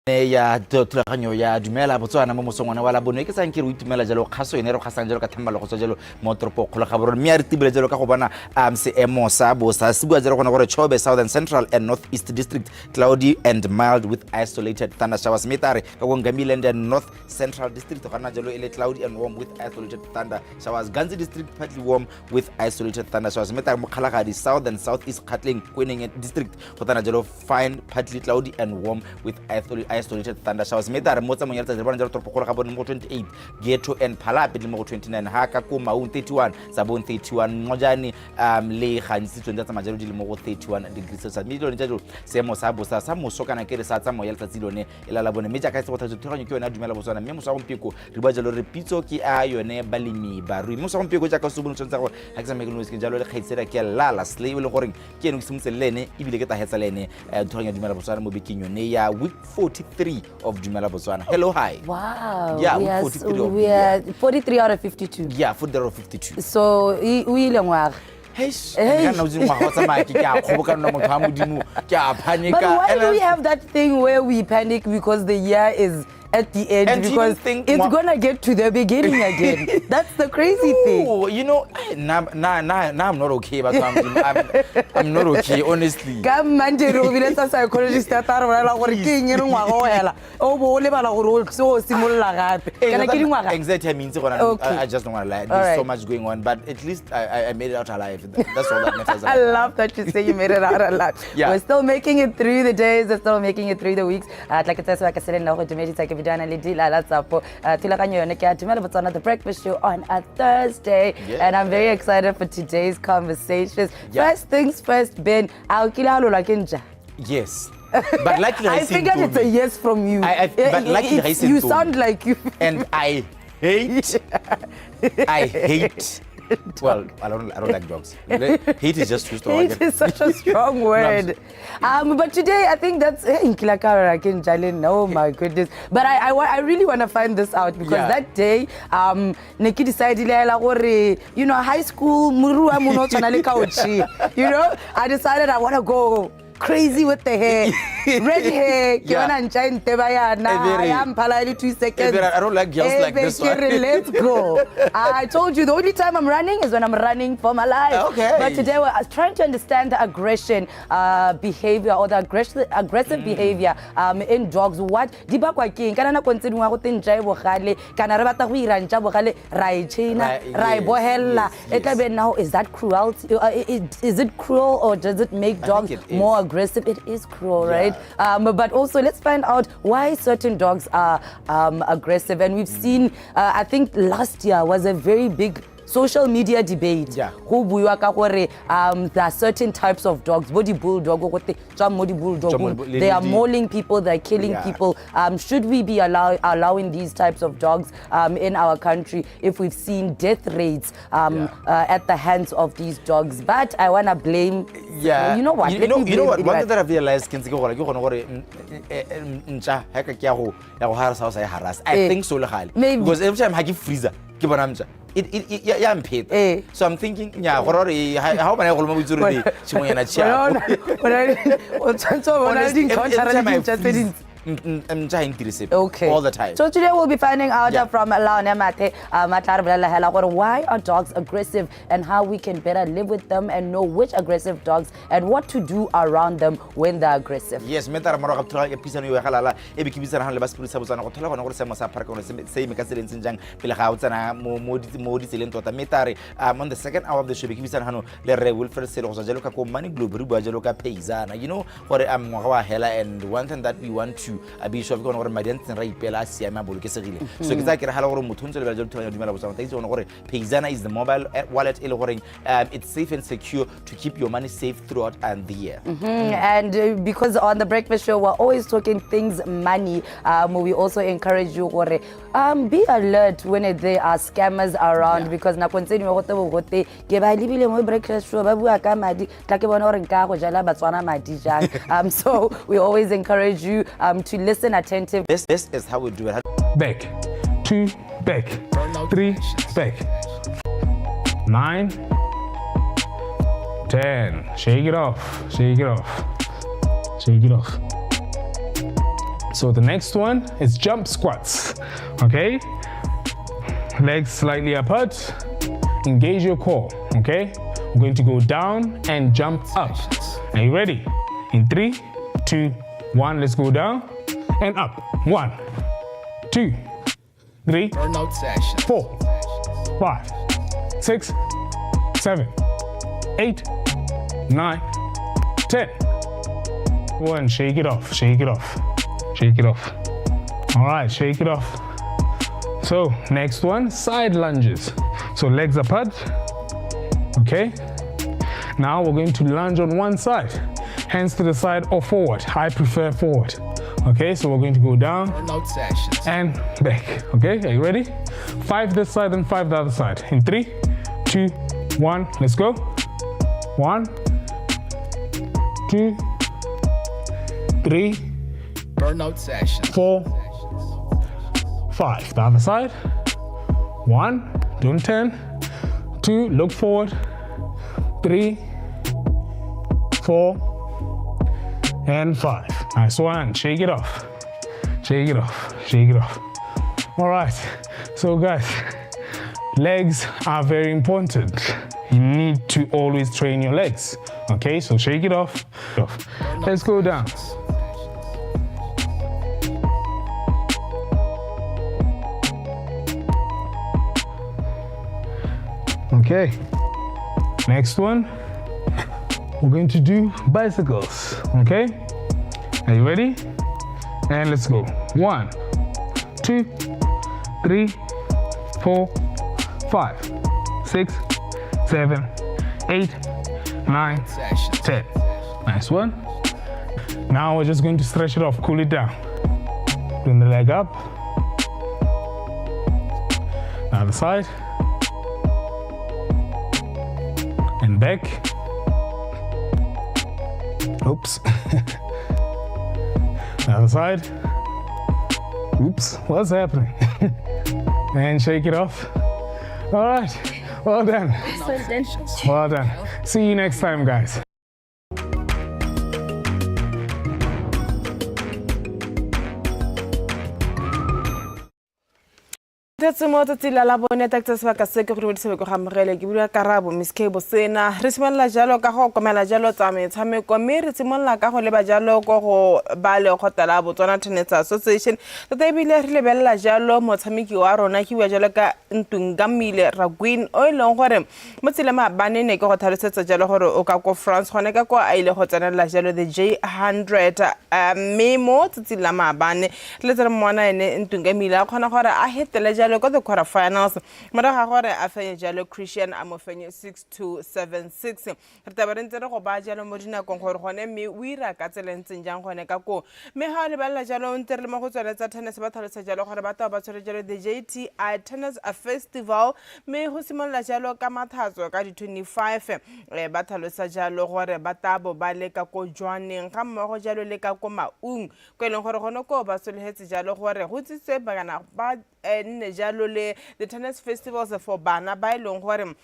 Ya thulaganyo ya Dumela Botswana mo mosong one wa Labone, ke tsang ke re o itumela jalo kgaso ene re kgasang jalo ka thamalo go tswa jalo mo toropong kgolo ga borone, mme a re tibile jalo ka go bona seemo sa bosa se bua jalo gone gore Chobe, Southern, Central and North East District, cloudy and mild with isolated thunder showers. Mme tare ka ko Ngamiland and North Central District go nna jalo e le cloudy and warm with isolated thunder showers. Ghanzi District, partly warm with isolated thunder showers. Mme tare mo Kgalagadi, South and South East, Kgatleng, Kweneng District go tana jalo fine, partly cloudy and warm with isolated thunder showers. Mme tare mo tsamong ya letsatsi re bona jalo toropokgolo ga bone mo go 28, Ghetto and Palapye di le mo go 29, ha ka ko Maung 31, Tsabong 31, Ncojane le gantsi tsone tsa tsamaya jalo di le mo go 31 degrees Celsius. Mme lone jalo seemo sa bosa sa moso kana ke re sa tsamao ya letsatsi lone e la bone. Mme jaaka se go tlhagiso, thulaganyo ke yone ya Dumela Botswana, mme moso wa gompieko re bua jalo re pitso ke a yone balemi barui. Moso wa gompieko jaaka se bone tshwanetse gore ga ke tsamaye ke le jalo le kgaitsela ke Lala Slay, e leng goreng ke ene ke simotse le ene ebile ke tahetsa le ene thulaganyo ya Dumela Botswana mo bekeng yone ya week 43 of Dumela Botswana. Hello, hi. Wow. Yeah, we week are, 43 of we are 43 out of 52. Yeah, 43 out of 52. So, o ile ngwaga. Heish, Hey. ka nna o itse ngwaga o tsamaya ke a kgobokana, motho wa Modimo, ke a panic. But why do we have that thing where we panic because the year is at the end? And do you Because think it's gonna get to the beginning again. That's the crazy thing. No, now I'm not okay, but I'm not okay, honestly. Ka Monday re o biletsa psychologist ya tla re bolela gore ke eng e re ngwaga o hela o bo o lebala gore o se o simolola gape kana ke dingwaga. Anxiety I mean, I just don't want to lie. There's so much going on, but at least I made it out alive. That's all that matters. I love that you say you made it out alive. We're still making it through the days, we're still making it through the weeks. Tla ke tsaya sebaka se le nna go dumedisa ke bidana le Dilala Tsapo. Thulaganyo yone ke ya Dumela Botswana, The Breakfast Show on a Thursday. And I'm very excited for today's conversations. First things first, Ben, a o kile a lolwa ke ntja? Yes. But luckily I figured it's a yes from you. But luckily ga e se You ntome. Sound like you. And I hate. Well, I don't like dogs. Hate is just too strong. Hate is such a strong word. But today, I think that's eh, nkile ka rera ke ntja le nna. Oh my goodness. But I really want to find this out because that day, ne ke decide hela gore, high school, moriri wa mono o tshwana le couch. I decided I want to go crazy with the hair. Red hair. Ke bona ntja e nteba yana. Ya mphala e le 2 seconds. I don't like girls like Ebe this ke one. re, "Let's go." I told you the only time I'm running is when I'm running for my life. But today we're trying to understand the aggression behavior or the aggressive behavior in dogs. What di bakwa ke eng? Kana nako ntse dingwe go te ntja e bogale, kana re batla go ira ntja bogale, ra e chaina, ra e bohella. E tla be now, is that cruelty? Is it cruel or does it make I dogs think it is. More aggressive? It is cruel, right? But also, let's find out why certain dogs are aggressive. And we've seen, I think last year was a very big social media debate. Go buiwa ka gore there are certain types of dogs, bo di-bulldog, go te tswa mo di-bulldog, Tswa mo they are mauling people, they're killing people. Should we be allowing these types of dogs in our country if we've seen death rates at the hands of these dogs? But I want to blame, you know what? You Let know, me you know blame what? One Edward. Thing that I've realized ke ntse ke gola ke gone gore ntja ha ka ke ya go harasa o sa e harasa. I think so le gale. Maybe. Because every time ha ke freezer ke bona ntja ya mpheta. So I'm thinking nya gore gore ha o bana go loma botse gore di tshingonyana tšhiapo. O tshwanetse o bona Honestly, di-encounter every le time I dintja tse freeze, dintsi. Ntja ha e ntire sepe. All the time. So today we'll be finding out from Laone Mathe, a tla re bolela hela gore why are dogs aggressive and how we can better live with them and know which aggressive dogs and what to do around them when they're aggressive. Yes, mme tara morago ga thulaganyo ya puisano eo ya galala e be ke buisana gano le ba sepodisi sa Botswana go thola gone gore seemo sa pharakano se eme ka tsela e ntseng jang pele ga o tsena mo ditseleng tota. Mme tare on the second hour of the show be ke buisana gano le rre Wilfred Sele go tswa jalo ka ko Money Globe, re bua jalo ka Paysana, gore ngwaga wa hela, and one thing that we want to be sure of ke gone gore madi a ntseng ra ipeela a siame, a bolokesegile. So ke tsaya ke re gala gore motho o ntse o lebela jalo thulaganyo ya Dumela Botswana ta itse gone gore Paysana is the mobile wallet e le goreng it's safe and secure to keep your money safe throughout the year. And because on The Breakfast Show we're always talking things money, we also encourage you gore be alert when there are scammers around because nako ntse dingwe gote bogote ke ba lebile mo breakfast show ba bua ka madi, tla ke bone gore nka go jela Batswana madi jang. So we always encourage you to listen attentive. This is how we do it. Back, two, back, three, back, 9, 10. Shake it off, shake it off, shake it off. So the next one is jump squats. Okay? Legs slightly apart. Engage your core. Okay? We're going to go down and jump up. Are you ready? In 3, 2, 1, let's go down and up. 1, 2, 3, 4, 5, 6, 7, 8, 9, 10. 1, shake it off, shake it off, shake it off. All right, shake it off. So next one, side lunges. So legs apart, okay? Now we're going to lunge on one side, hands to the side or forward. I prefer forward. Okay, so we're going to go down and back. Okay, are you ready? 5 this side and 5 the other side. In 3, 2, 1, let's go. 1, 2, 3, Burnout session. 4, 5. The other side. 1, don't turn. 2, look forward. 3, 4, and 5. Nice one. Shake it off. Shake it off. Shake it off. All right. So guys, legs are very important. You need to always train your legs. Okay, so shake it off. Let's go down. Okay, next one, we're going to do bicycles, okay? Are you ready? And let's go. 1, 2, 3, 4, 5, 6, 7, 8, 9, 10. Nice one. Now we're just going to stretch it off, cool it down. Bring the leg up. The other side. And back. Oops. The other side. Oops, what's happening? And shake it off. All right, well done. Well done. See you next time, guys. Tetse mo tsatsi la labone ta tsa sebaka se ke go dumedisa ko ga amogele ke bua karabo Miss K Bosena. Re simolola jalo ka go okomela jalo tsa metshameko, mme re simolola ka go leba jalo ko go ba lekgotla la Botswana Tennis Association. Tota ebile re lebelela jalo motshameki wa rona ke bua jalo ka Ntungamile Raguin, o e leng gore mo tseleng maabane ne ke go tlhalosetsa jalo gore o ka ko France gone ka ko a ile go tsenelela jalo the J100. Mme mo tsatsing la maabane re letse re mmona ene Ntungamile a kgona gore a hetele jalo ko the quarter finals morago ga gore a fenye jalo Christian a mo fenye 6-2 7-6. Re taba re ntse re go baya jalo mo dinakong gore gone mme o ira ka tsela e ntseng jang gone ka koo. Mme ga o lebelela jalo ntse re le mo go tsone tsa tennis, ba tlhalosa jalo gore ba taba ba tshwere jalo the JTI Tennis Festival, mme go simolola jalo ka Mathatso ka di-25. Ba tlhalosa jalo gore ba tabo ba le ka ko Jwaneng ga mmogo jalo le ka ko Maung, ko e leng gore gone koo ba sologetse jalo gore go tsitswe bana ba nne jalo le the tennis festivals for bana ba e leng gore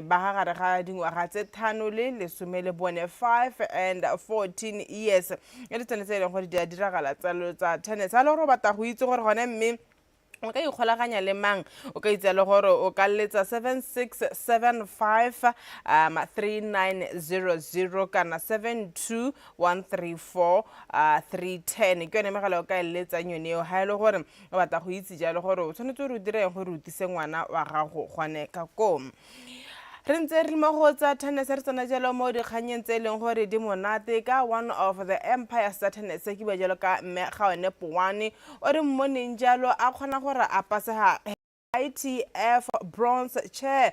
ba ga gare ga dingwaga tse 5 le 14, 5 and 14 years. E le tsone tse e leng gore di a diragala tsa tennis. Ha le gore o batla go itse gore gone mme o ka ikgolaganya le mang, o ka itse le gore o ka letsa 7675 3900 kana 72134 310. Ke yone megala o ka e letsang yone eo ha e le gore o batla go itse jalo gore o tshwanetse gore o dire eng gore o tise ngwana wa gago gone ka koo. Re ntse re le mo go tsa tennis, re tsena jalo mo dikganyeng tse e leng gore di monate ka one of the empires tsa tennis, ke bua jalo ka mme Gaone Poane o re mmoneng jalo a kgona gore a pasega ITF bronze chair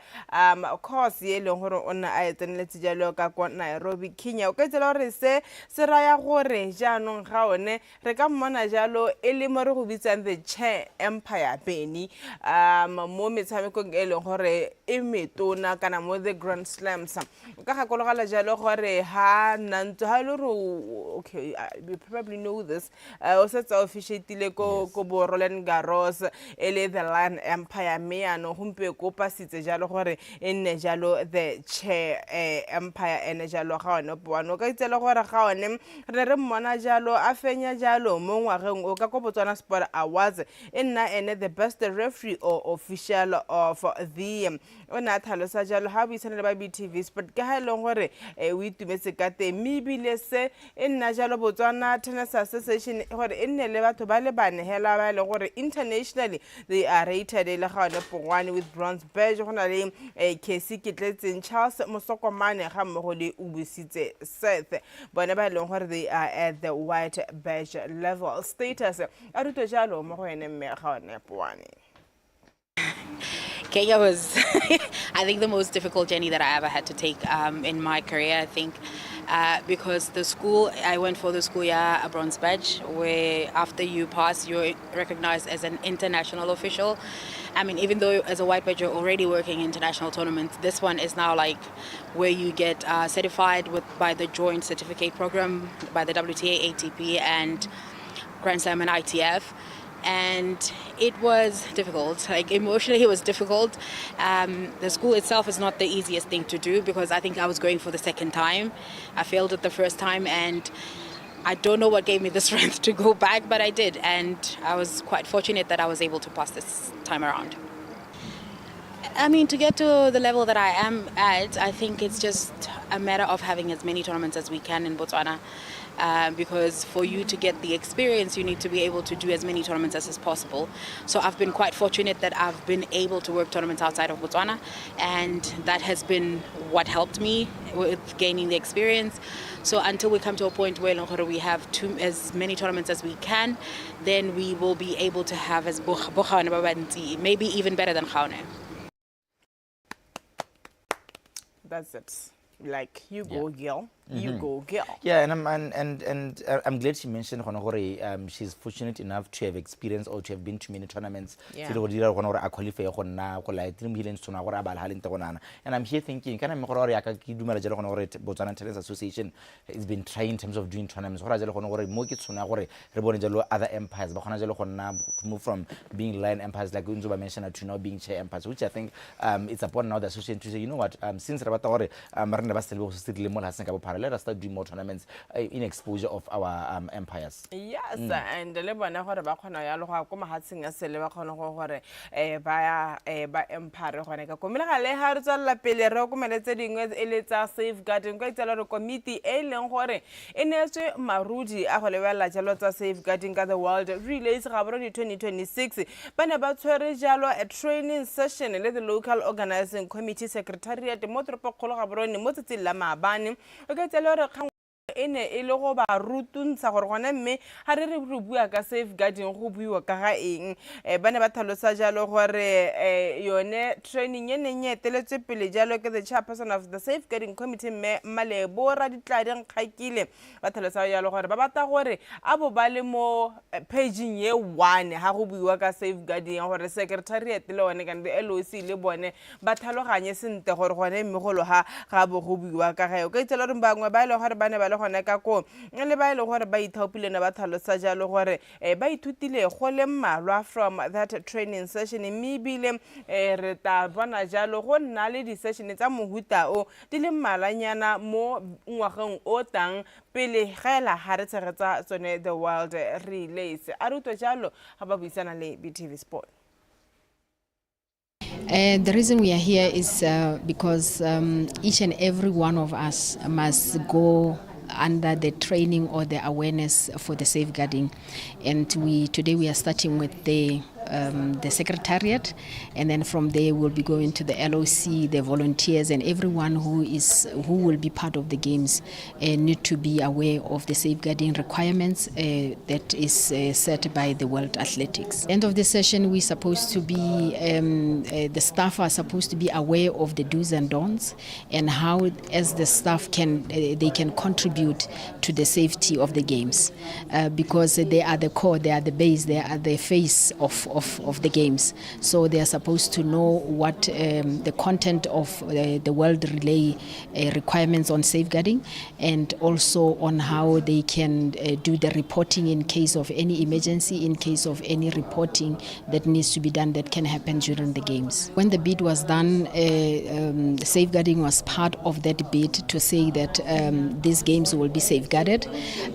course ye e leng gore o nne a e tseneletse jalo ka kwa Nairobi, Kenya. O ka itsela gore se se raya gore jaanong ga one re ka mmona jalo e le mo re go bitsang the chair empire Benny mo metshamekong e leng gore e metona kana mo the grand slams. O ka gakologela jalo gore ha nna ntse ha e le gore okay, you probably know this, o setse a officiatile ko bo Roland Garros e le the Lion Empire. umpire mme yaanong gompieko o pasitse jalo gore e nne jalo the chair umpire ene jalo ga one poane. O ka itsele gore ga one re ne re mmona jalo a fenya jalo mo ngwageng o ka ko Botswana Sport Awards, e nna ene the best referee or official of the year. O ne a tlhalosa jalo ga a buisana le ba BTV Sport ke ga e leng gore o itumetse ka teng, mme ebile se e nna jalo Botswana Tennis Association gore e nne le batho ba le bane hela ba e leng gore internationally they are rated e le ga one Pongwane with bronze badge, go na le Casey Ketletseng, Charles Mosokomane ga mmogo le Ubusitse Seth, bone ba e leng gore they are at the white badge level status. A rutwe jalo mo go ene mme ga one Poane. Kenya was, I think, the most difficult journey that I ever had to take in my career. I think because the school, I went for the school year, a bronze badge, where after you pass, you're recognized as an international official. I mean, even though as a white badge you're already working international tournaments, this one is now like where you get certified with by the joint certificate program by the WTA, ATP, and Grand Slam and ITF. And it was difficult. Like, emotionally, it was difficult. The school itself is not the easiest thing to do because I think I was going for the second time. I failed it the first time, and I don't know what gave me the strength to go back, but I did, and I was quite fortunate that I was able to pass this time around. I mean, to get to the level that I am at, I think it's just a matter of having as many tournaments as we can in Botswana. Because for you to get the experience, you need to be able to do as many tournaments as is possible. So I've been quite fortunate that I've been able to work tournaments outside of Botswana, and that has been what helped me with gaining the experience. So until we come to a point where we have as many tournaments as we can, then we will be able to have as maybe even better than Gaone. That's it. Like, you go, girl. You go, girl. Yeah, and I'm and I'm glad she mentioned gone gore she's fortunate enough to have experienced or to have been to many tournaments. Tse di go dira gone gore a qualify go nna go la tse mo hileng tsona gore a bala ha lente go nana. And I'm here thinking kana mme gore ya ka ke dumela jalo gone gore Botswana Tennis Association has been trying in terms of doing tournaments. Gore jalo gone gore mo ke tsona gore re bone jalo other umpires ba kgona jalo go nna to move from being line umpires like ntse ba mention to now being chair umpires, which I think it's upon now the association to say, you know what, since re batla gore re ne ba se le go se dirile mo lefatsheng ka bophara, let us start doing more tournaments in exposure of our umpires. Yes, and le bona gore ba kgona ya le go ya ko mahatsheng a sele ba kgone go gore ba ya ba umpire gone ka ko. Mme le gale ga re tswelela pele re okomele tse dingwe e le tsa safeguarding, kwa itsela gore komiti e leng gore e neetswe marudi a go lebelela jalo tsa safeguarding ka the World Relays Gaborone 2026, ba ne ba tshwere jalo a training session le the local organizing committee secretariat mo toropokgolo Gaborone mo tsatsing la maabane. O ka itsela gore kgang e ne e le go ba rutuntsha gore gone mme ga re re re bua ka safeguarding go buiwa ka ga eng. Ba ne ba tlhalosa jalo gore yone training e neng e eteletswe pele jalo ke the chairperson of the safeguarding committee, mme Malebo Raditladi Nkgakile. Ba tlhalosa jalo gore ba batla gore a bo ba le mo pageng ye one ga go buiwa ka safeguarding, gore secretariat le one kana the LOC le bone ba tlhaloganye sentle gore gone mme golo ga ga bo go buiwa ka ga. O ka itsela gore bangwe ba e leng gore ba ne ba le gone ka koo le ba e leng gore ba ithaopile ne ba tlhalosa jalo gore ba ithutile go le mmalwa from that training session, mme ebile re tla bona jalo go nna le di-session tsa mohuta o di le mmalwanyana mo ngwageng o tang pele gela ga re tshegetsa tsone the World Relays. A re utlwe jalo ga ba buisana le BTV Sport. The reason we are here is because each and every one of us must go under the training or the awareness for the safeguarding, and we today we are starting with the secretariat, and then from there we'll be going to the LOC, the volunteers, and everyone who will be part of the games need to be aware of the safeguarding requirements that is set by the World Athletics. End of the session, we supposed to be the staff are supposed to be aware of the do's and don'ts and how, as the staff can they can contribute to the safety of the games, because they are the core, they are the base, they are the face of of the games. So they are supposed to know what the content of the World Relay requirements on safeguarding, and also on how they can do the reporting in case of any emergency, in case of any reporting that needs to be done that can happen during the games. When the bid was done, safeguarding was part of that bid to say that these games will be safeguarded.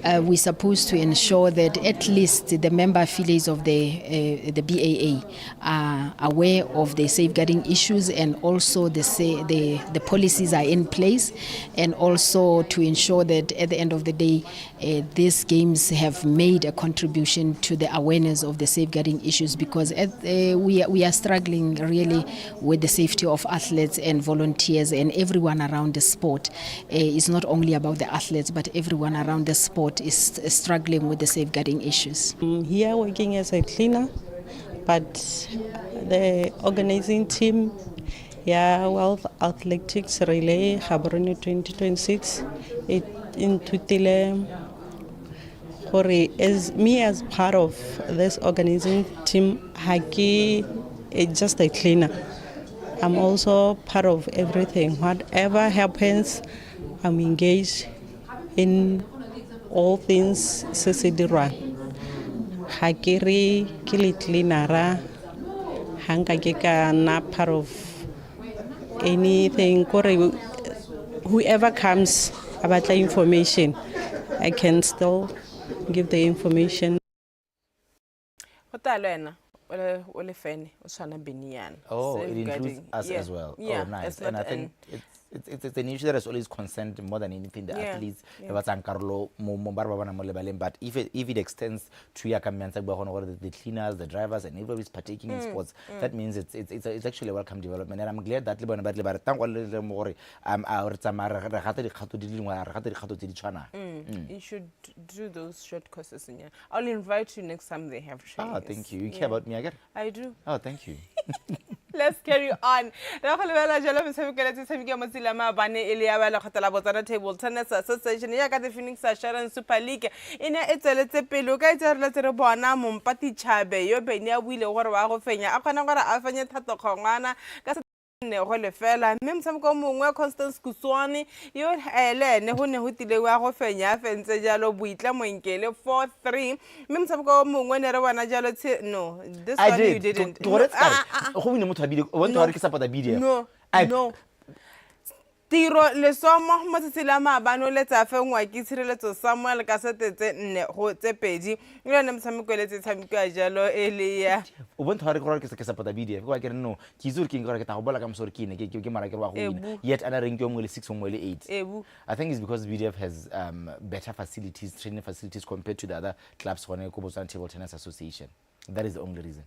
We're supposed to ensure that at least the member affiliates of the BAA are aware of the safeguarding issues, and also the policies are in place, and also to ensure that at the end of the day, these games have made a contribution to the awareness of the safeguarding issues, because we are struggling really with the safety of athletes and volunteers and everyone around the sport. It's not only about the athletes, but everyone around the sport is struggling with the safeguarding issues. I'm here working as a cleaner, but the organizing team, yeah, World Athletics Relay Gaborone 2026, it nthutile gore as me, as part of this organizing team, ha ke just a cleaner. I'm also part of everything. Whatever happens, I'm engaged in all things se se dirwang. Ga ke re ke le cleanera, ga nka ke ka nna part of anything, kore whoever comes a batla information, I can still give the information. Go taya le wena o le fene o tshwana beny yana. Oh, it includes Safeguarding. us Yeah. as well. Yeah, Oh, nice. it's And not I think it's an issue that has always concerned more than anything the athletes ba ba tsayang karolo mo ba re ba bona mo lebaleng. But if it extends to ya ka mme a ntse a bua gone gore the cleaners, the drivers, and everybody is partaking in sports, that means it's actually a welcome development. And I'm glad that le bone ba tle ba re tang go le le mo gore a re tsamaya re gata dikgato di le dingwe, re gata dikgato tse di tshwanang. You should do those short courses in. I'll invite you next time they have trainings. Ah, thank you. You care about me again? I do. Oh, thank you. Let's carry on. Re go lebelela jalo metshameko le tshameko mo tsela maabane e le ya ba lekgotla la Botswana Table Tennis Association ya ka the Phoenix Assurance Super League e ne e tsweletse pele. O ka itse re letse re bona Mompati Chabe yo bene a buile gore wa go fenya, a kgona gore a fenye Thato Kgongwana ka ne go lefela, mme motshameko o mongwe Constance Kuswane yo le ene go ne go tile wa go fenya, a fentse jalo Boitlamonkele 4-3, mme motshameko o mongwe ne re bona jalo no, this I one did. you didn't. Ke gore No, ah, ah, ah. go wine motho wa BDF, o bontsha gore ke support-a BDF. No, no. Tiro Lesomo mo tsatsi la maabane o letsa fengwa ke Tshireletso Samuel ka sete tse 4-2, le yone motshameko e letse tshamekiwa jalo e le ya O bontsha gore ke support-a BDF, ke ke re no, ke itse gore ke eng, gore ke tla go bola ka moso gore ke ene ke mara ke re wa go wina, Ebu. yet ana rank yo nngwe le 6, nngwe le 8. Ebu. I think it's because BDF has better facilities, training facilities, compared to the other clubs gone ko Botswana Table Tennis Association. That is the only reason.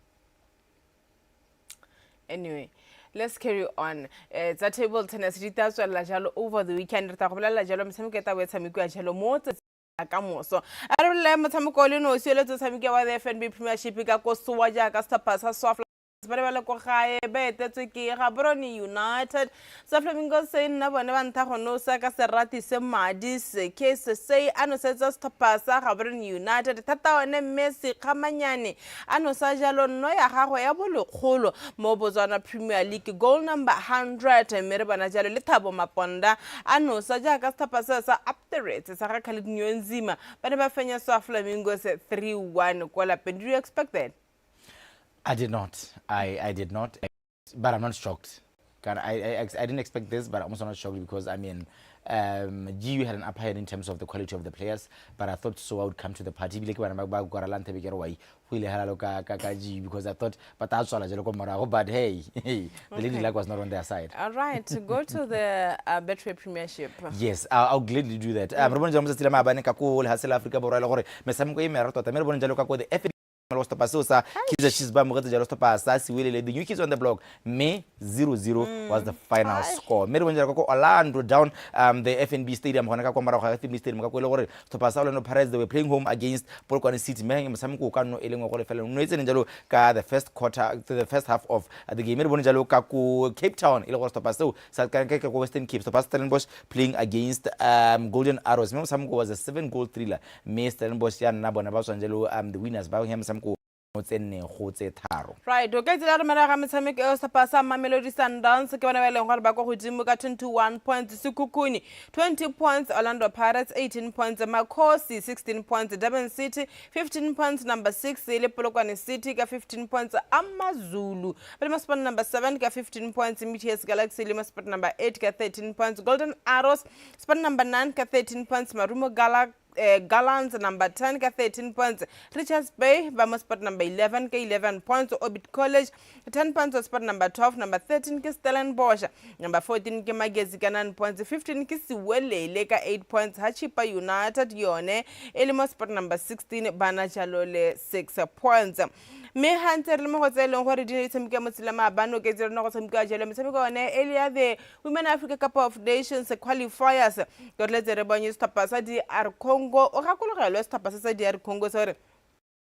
Anyway, let's carry on. Tsa table tennis di tla tswelela jalo over the weekend. Re tla go bolelela jalo metshameko e tla bo e tshamekiwa jalo mo tsatsing la ka moso. A re bolele motshameko o le nosi o letse o tshamekiwa wa the FNB Premiership ka ko Sowa, jaaka setlhopha sa Swafla ba ne ba le ko gae ba etetswe ke Gaborone United. Sa Flamingo se nna bone ba ntha go nosa ka serati se madi seke se se a nosetsa setlhopha sa Gaborone United thata one, mme Sekgamanyane a nosa jalo nno ya gagwe ya bolekgolo mo Botswana Premier League, goal number 100, mme re bona jalo le Thabo Maponda a nosa jaaka setlhopha se sa Apterets sa ga Khalid Nyonzima ba ne ba fenya sa Flamingos 3-1 kwa lapeng. Do you expect that? I did not. I did not. But I'm not shocked. I didn't expect this, but I'm also not shocked because, I mean, GU had an upper hand in terms of the quality of the players, but I thought Soa would come to the party. Ebile ke bana ba ba kwara la nthabe ke re wai go ile halalo ka GU, because I thought ba tla tswala jalo ko morago, but hey, hey, the lady luck was not on their side. All right, go to the Betway Premiership. Yes, I'll gladly do that. Re bone jalo mo tsatsi la maabane ka ko lehatshe la Aforika Borwa e le gore metshameko e meraro tota, mme re bone jalo ka ko the FA setlhopha seo sa Kaizer Chiefs ba amogetse jalo setlhopha sa Siwelele, the new kids on the block, mme 0-0 was the final score. Mme re bone jalo ka ko Orlando down the FNB Stadium, gona ka kwa morago ga FNB Stadium ka ko, e le gore setlhopha sa Orlando Pirates, they were playing home against Polokwane City, mme motshameko o ka nno e lengwe go lefela no e tseneng jalo ka the first quarter to the first half of the game. Mme re bone jalo ka ko Cape Town e le gore setlhopha seo sa ka ko Western Cape, setlhopha sa Stellenbosch playing against Golden Arrows, mme motshameko was a seven goal thriller, mme Stellenbosch ya nna bona ba tswang jalo the winners ba motshameko. Tse nne go tse tharo. Right, o ka itsela romela ga metshameko eo setlhopha sa Mamelodi Sundowns ke bone ba e leng gore ba kwa godimo ka 21 points, Sekhukhune 20 points, Orlando Pirates 18 points, Makhosi 16 points, Durban City 15 points, number 6 e le Polokwane City ka 15 points, AmaZulu ba le mo spot number 7 ka 15 points, Meteors Galaxy le mo spot number 8 ka 13 points, Golden Arrows spot number 9 ka 13 points, Marumo Gala Gallants number 10 ka 13 points, Richards Bay ba mo spot number 11 ka 11 points, Orbit College 10 points spot number 12, number 13 ke Stellenbosch, number 14 ke Magesi ka 9 points, 15 ke Siwelele ka 8 points, ha Chippa United yone e le mo spot number 16 ba na jalo le 6 points. Mme ga ntse re le mo go tse e leng gore di ne di tshamekiwa mo tsela maabane, o ketse rena go tshamekiwa jalo metshameko yone e le ya the Women Africa Cup of Nations qualifiers. Ke re letse re bonye setlhopha sa DR Congo. O gakologelwe setlhopha se sa DR Congo se gore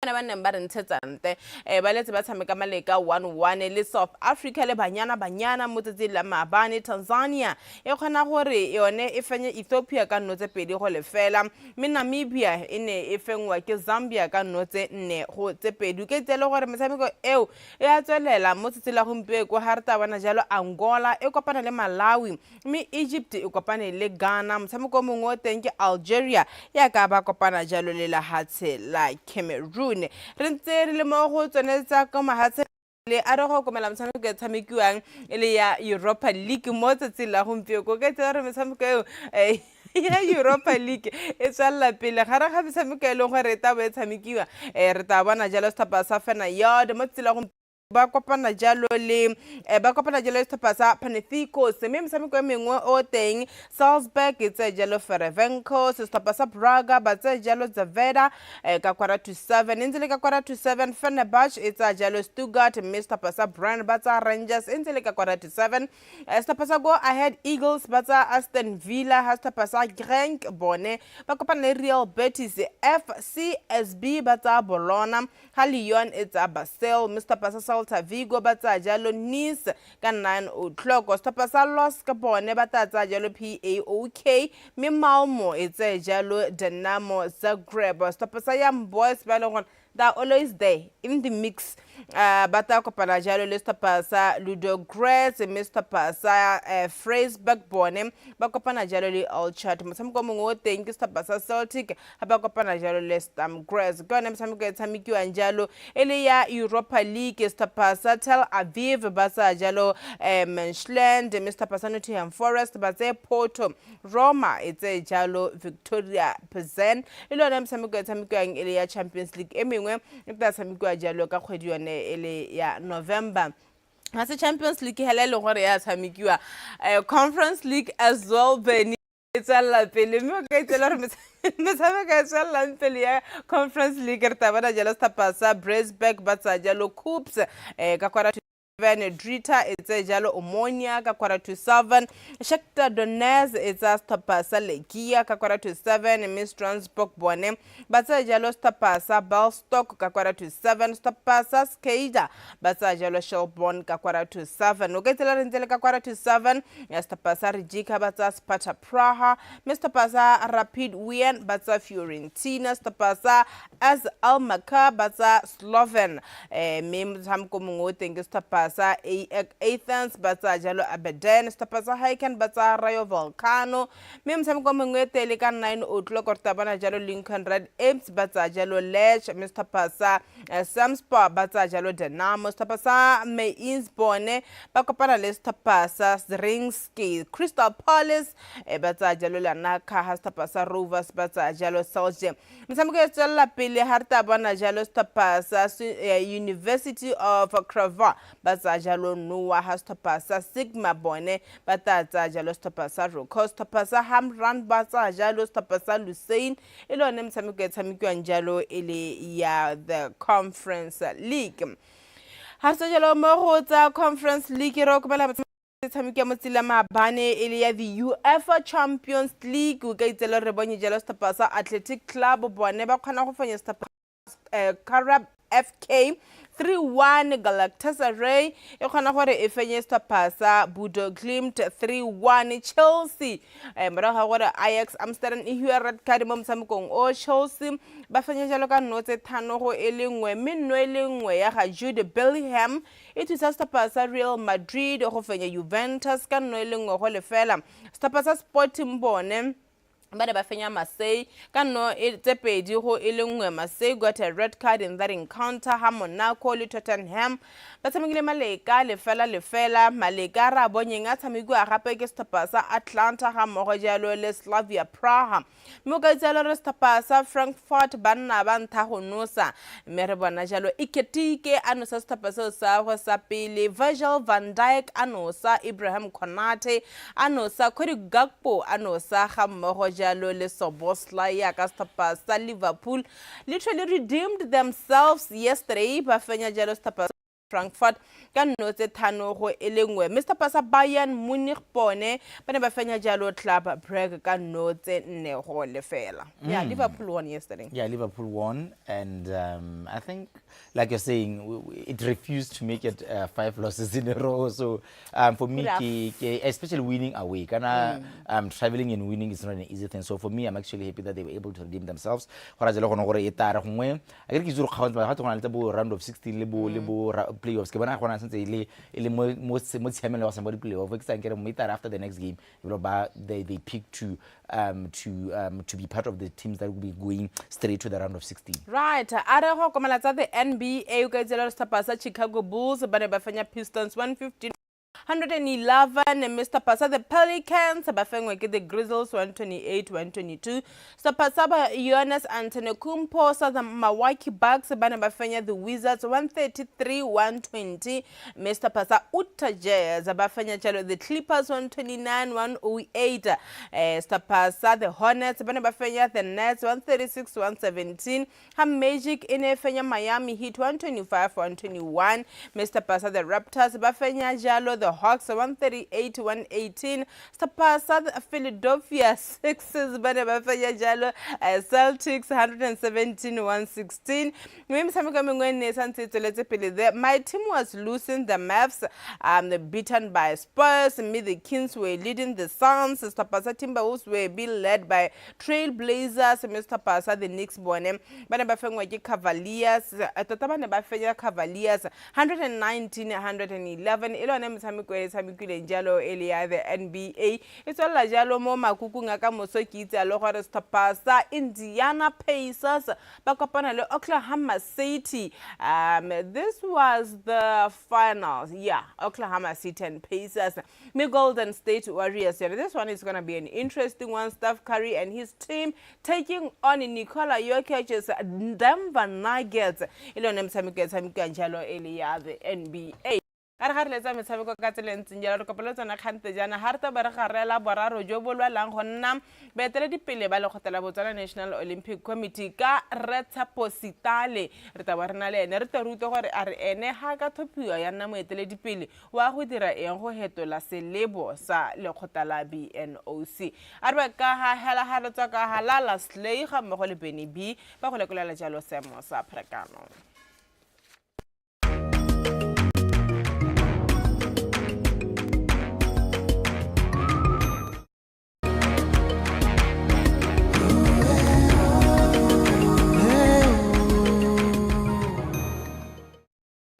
bana ba neng ba re ntshetsa nte ba letse ba tshameka maleka 1-1 le South Africa le Banyana Banyana mo tsatsing la maabane. Tanzania e kgona gore yone e fenye Ethiopia ka nno tse 2-0, mme Namibia e ne e fenngwa ke Zambia ka nno tse 4-2. Ke itse le gore metshameko eo e a tswelela mo tsatsing la gompieko ga re tla bona jalo Angola e kopana le Malawi, mme Egypt e kopane le Ghana. Motshameko o mongwe o teng ke Algeria ya ka ba kopana jalo le lehatshe la Cameroon. Re ntse re le mo go tsone tsa ko mahatshe le a re go okomela metshameko e tshamekiwang e le ya Europa League mo tsatsing la gompieko. Ka itse gore metshameko eo ya Europa League e tswelela pele gare ga metshameko e leng gore e tabo e tshamekiwa, re tla bona jalo setlhopha sa Feyenoord mo tsatsing la gompieko ba kopana jalo le setlhopha sa Panathinaikos, mme metshameko e mengwe o teng, Salzburg e tseye jalo Ferencvaros, setlhopha sa Braga ba tseye jalo Zvezda ka 6:45. E ntse le ka 6:45, Fenerbahce e tsaya jalo Stuttgart, mme setlhopha sa Brann ba tsaya Rangers. E ntse le ka 6:45, setlhopha sa Go Ahead Eagles ba tsaya Aston Villa, ha setlhopha sa Genk bone ba kopana le Real Betis. FCSB ba tsaya Bologna, ga Lyon e tsaya Basel, mme setlhopha sa Celta Vigo ba tsaya jalo Nice ka 9 o'clock. Setlhopha sa LOSC bone ba tla tsaya jalo PAOK, mme Malmo e tseye jalo Dinamo Zagreb. Setlhopha sa Young Boys ba e leng gore they are always there in the mix, ba tla kopana jalo le setlhopha sa Ludogorets, mme setlhopha sa Freiburg bone ba kopana jalo le Altshut. Motshameko o mongwe o teng ke setlhopha sa Celtic ga ba kopana jalo le Sturm Graz. Ke yone metshameko e tshamekiwang jalo e le ya Europa League. Setlhopha sa Tel Aviv ba tsaya jalo Midtjylland, mme setlhopha sa Nottingham Forest ba tseye Porto, Roma e tseye jalo Victoria Plzen. E le yone metshameko e tshamekiwang e le ya Champions League. E mengwe e tla tshamekiwa jalo ka kgwedi yone e le ya November. Ga se Champions League hela e leng gore ya tshamekiwa, Conference League as well, Benny, e tswelela pele, mme o ka itsela gore metshameko e tswelelang pele ya Conference League re tla bona jalo setlhopha sa Brisburg ba tsaya jalo Coops ka 6:45, Drita e tseye jalo Omonia ka 6:45, Shakhtar Donetsk e tsaya setlhopha sa Legia ka 6:45, mme Strasbourg bone ba tsaya jalo setlhopha sa Belstock ka 6:45, setlhopha sa Skeida ba tsaya jalo Shelbourne ka 6:45. O ka itsela re ntse le ka 6:45 ya setlhopha sa Rijeka ba tsaya Sparta Praha, mme setlhopha sa Rapid Wien ba tsaya Fiorentina, setlhopha sa AS Almaka ba tsaya Slovan, mme motshameko mongwe o teng ke setlhopha sa AEK Athens ba tsaya jalo Aberdeen, setlhopha sa Hacken ba tsaya Rayo Vallecano, mme motshameko mongwe e tele ka 9 o'clock re tla bona jalo Lincoln Red Imps ba tsaya jalo Lech, mme setlhopha sa Samspor ba tsaya jalo Dinamo, setlhopha sa Mainz bone ba kopana le setlhopha sa Zrinjski, Crystal Palace ba tsaya jalo Larnaca, ha setlhopha sa Rovers ba tsaya jalo Celje. Metshameko e tswelela pele ga re tla bona jalo setlhopha sa University of Craiova ba tsaya jalo Noah, ha setlhopha sa Sigma bone ba tla tsaya jalo setlhopha sa Roko, setlhopha sa Hamrun ba tsaya jalo setlhopha sa Lucerne. E le yone metshameko e tshamekiwang jalo e le ya the Conference League. Ga re tswa jalo mo go tsa Conference League, re okomela tshameko ya motsila maabane e le ya the UEFA Champions League. O ka itsela re bonye jalo setlhopha sa Athletic Club bone ba kgona go fenya setlhopha Karab FK 3-1. Galatasaray e kgona gore e fenye setlhopha sa Bodo Glimt 3-1. Chelsea morago ga gore Ajax Amsterdam e hiwa red card mo motshamekong o, Chelsea ba fenya jalo ka nno tse thano go e le nngwe, mme nno e le nngwe ya ga Jude Bellingham e thusa setlhopha sa Real Madrid go fenya Juventus ka nno e le nngwe go lefela. Setlhopha sa Sporting bone ba ne ba fenya Marseille ka nno e tse pedi go e le nngwe. Marseille got a red card in that encounter. Ha Monaco le Tottenham ba tshamekile maleka lefela lefela. Maleka re a bonyeng a tshamekiwa gape ke setlhopha sa Atlanta ga mmogo jalo le Slavia Praha. Mme o ka itse jalo re setlhopha sa Frankfurt ba nna ba ntha go nosa, mme re bona jalo Ekitike a nosa setlhopha seo sa gagwe sa pele, Virgil van Dijk a nosa, Ibrahim Konate a nosa, Cody Gakpo a nosa ga mmogo jalo le Szoboszlai ya ka setlhopha sa Liverpool literally redeemed themselves yesterday, ba fenya jalo setlhopha Frankfurt ka nno tse thano go e le nngwe. Mme setlhopha sa Bayern Munich bone ba ne ba fenya jalo Club Brugge ka nno tse nne go lefela. Yeah, Liverpool won yesterday. Yeah, Liverpool won, and I think, like you're saying, it refused to make it five losses in a row. So for me, especially winning away, kana traveling and winning is not an easy thing. So for me, I'm actually happy that they were able to redeem themselves. Gora jalo gone gore e tare gongwe a ke re ke itse gore kgaontse ga go na le tsa bo round of 16 le bo playoffs, ke bona gona sentse e le mo tshiamelo ya go tshameka di-playoff. Ke tsang ke re mo e tare after the next game ba they pick to be part of the teams that will be going straight to the round of 16. Right, a re go komela tsa the NBA. O ka itse le setlhopha sa Chicago Bulls ba ne ba fenya Pistons 115 111, mme setlhopha sa the Pelicans ba fengwe ke the Grizzlies 128 122. Setlhopha sa ba Giannis Antetokounmpo sa the Milwaukee Bucks ba ne ba fenya the Wizards 133 120, mme setlhopha sa Utah Jazz ba fenya jalo the Clippers 129 108. Setlhopha sa the Hornets ba ne ba fenya the Nets 136 117, ha Magic e ne e fenya Miami Heat 125 121, mme setlhopha sa the Raptors ba fenya jalo the Hawks 138 118. Setlhopha sa the Philadelphia Sixers ba ne ba fenya jalo Celtics 117 116. Mme metshameko e mengwe e ne e santse e tsweletse pele. My team was losing, the Mavs, beaten by Spurs, mme the Kings were leading the Suns. Setlhopha sa Timberwolves were being led by Trail Blazers, mme setlhopha sa the Knicks bone ba ne ba fengwa ke Cavaliers, tota ba ne ba fenya Cavaliers 119 111. E le yone metshameko e tshamekileng jalo e le ya the NBA. E tswelela jalo mo makukung a ka moso. Ke itse le gore setlhopha sa Indiana Pacers ba kopana le Oklahoma City. This was the finals, yeah, Oklahoma City and Pacers. Mme Golden State Warriors yone, this one is going to be an interesting one. Steph Curry and his team taking on Nikola Jokic's Denver Nuggets. E le yone metshameko e tshamekiwang jalo e le ya the NBA. A re ga re letsa metshameko ka tsela e ntseng jalo, re kopele tsona kgante jaana ga re taba re garela boraro jo bo lwelang go nna baeteledipele ba lekgotla la Botswana National Olympic Committee ka Rre Tshepo Sitale. Re taba re na le ene, re te re utlwe gore a re ene ga ka tlhophiwa ya nna moeteledipele wa go dira eng go hetola selebo sa lekgotla la BNOC. A re ba ka ga hela ga re tswa ka ga Lala Slay ga mmogo le Benny B ba go lekolela jalo seemo sa pharakano.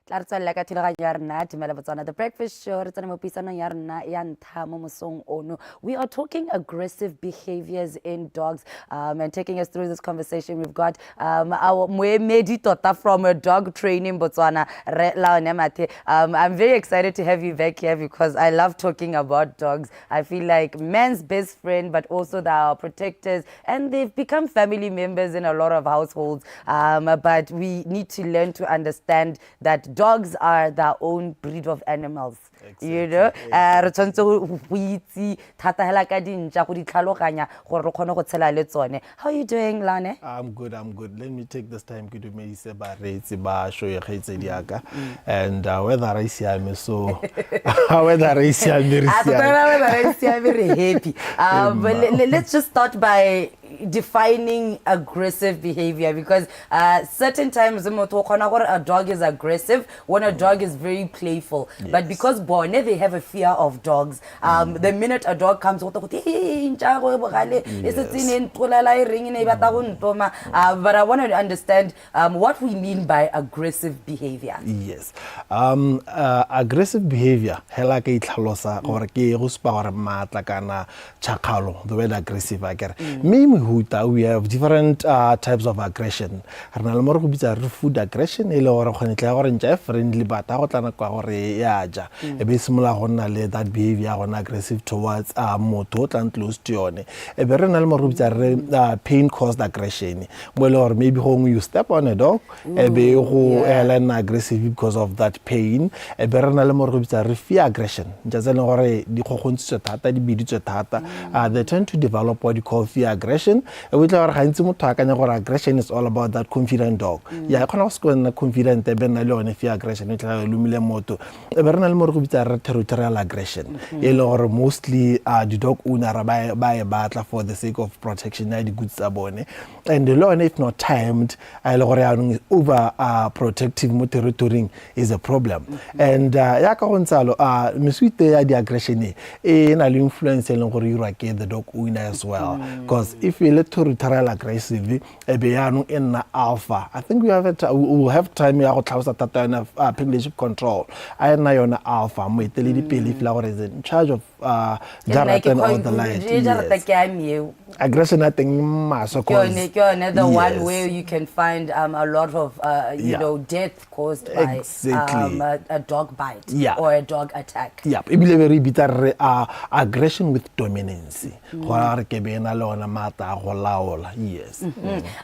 Tla re tswelela ka thulaganyo ya rena Dumela Botswana, The Breakfast Show. Re tsene mo puisanong ya rena ya ntlha mo mosong ono. We are talking aggressive behaviors in dogs, and taking us through this conversation we've got our moemedi tota from Dog Training Botswana, Re Laone Mathe. I'm very excited to have you back here because I love talking about dogs. I feel like man's best friend, but also they are protectors and they've become family members in a lot of households, but we need to learn to understand that dogs are their own breed of animals. Re tshwanetse go itse thata hela ka dintša, go di tlhaloganya gore re kgone go tshela le tsone. How are you doing, Lane? I'm good, I'm good. Let me take this time ke dumedise bareetsi ba show ya kgaitsedi ya ka. And weather e siame, so weather e siame, re Ah, tota siame. yona weather e siame, re happy. But let's just start by Defining aggressive behavior, because certain times motho o kgona gore a dog is aggressive when a dog is very playful, but because bone they have a fear of dogs, the minute a dog comes, go te go ntša go e bogale e setse e ne e ntolela e reng e ne e batla go ntoma. But I want to understand what we mean by aggressive behavior. Yes, aggressive behavior hela ka itlhalosa gore ke go supa gore maatla kana tšhakgalo, the word aggressive a kere. Mme mehuta, we have different types of aggression. Re na le mo re go bitsa re food aggression, e le gore kgone tla gore ntša e friendly, but ha go tla nako ya gore e a ja, e be e simolola go nna le that behavior ya gona aggressive towards motho o tlang close to yone. E be re na le mo re go bitsa re pain caused aggression, mo e le gore maybe gongwe you step on a dog, e be go ela nna aggressive because of that pain. E be re na le mo re go bitsa re fear aggression, ntša tse e leng gore di kgokgontshitswe thata, di biditswe thata, they tend to develop what you call fear aggression. E bo tla gore gantsi motho a akanya gore aggression is all about that confident dog. Ya e kgona go se nna confident, e be nna le yone fear aggression, e tla e lomile motho. E be re na le mo re go bitsa re territorial aggression, e le gore mostly di-dog owner ba e batla for the sake of protection ya di-goods tsa bone, and le yone if not timed, a e le gore yaanong is over protective mo territoryng is a problem. And ya ka go ntsalo, meswite ya di-aggression e e na le influence e leng gore e irwa ke the dog owner as well, because if e le territorial aggressive, e be yaanong e nna alpha. I think we will have time ya go tlhalosa thata yone leadership control. A e nna yone alpha, moeteledipele, e feel gore is in charge of jarata and all the light. Jarata Yes. ke a me eo. Aggression ya teng maswe. Ke yone the one where you can find a lot of you death caused by a dog bite or a dog attack. Yeah, ebile be re e bitsa re aggression with dominance, go ra gore ke be e na le ona maatla a go laola, yes.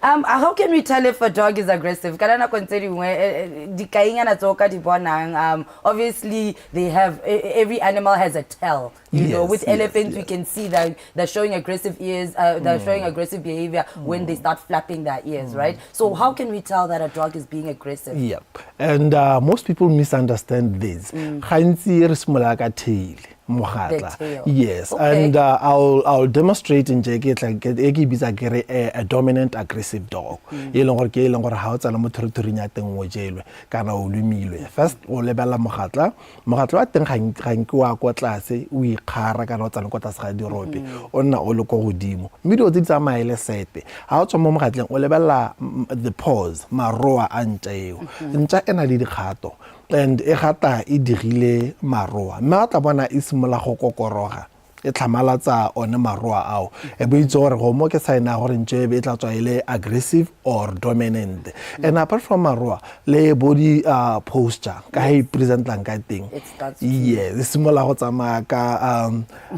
How can we tell if a dog is aggressive? Ka nako tse dingwe dikainyana tse o ka di bonang, obviously they have every animal has a tell. With elephants, we can see that they're showing aggressive ears, they're showing aggressive behavior when they start flapping their ears, right? So how can we tell that a dog is being aggressive? Yep. And most people misunderstand this. Gantsi re simolola ka tail, mogatla. The tail. Yes, and I'll demonstrate nje ke tla e ke e bitsa ke re a dominant aggressive dog. E leng gore ke e leng gore ha o tsena mo territory ya teng o jelwe kana o lomilwe. First o lebella mogatla, mogatla wa teng ga nke wa kwa tlase o ikgara kana o tsena kwa tlase ga dirope, o nna o le ko godimo. Mme dilo tse di tsamaye le sete. Ha o tswa mo mogatleng o lebella the paws, maroa a ntša eo. Ntša e na le dikgato and e gata e digile maroa, mme a tla bona e simolola go kokoroga, e tlhamalatsa one maroa ao, e bo itse gore go mo ke sign ya gore ntše e be e tla tswa e le aggressive or dominant. And apart from maroa le body posture ka ha e presentlang ka teng. It starts to- Yes, e simolola go tsamaya ka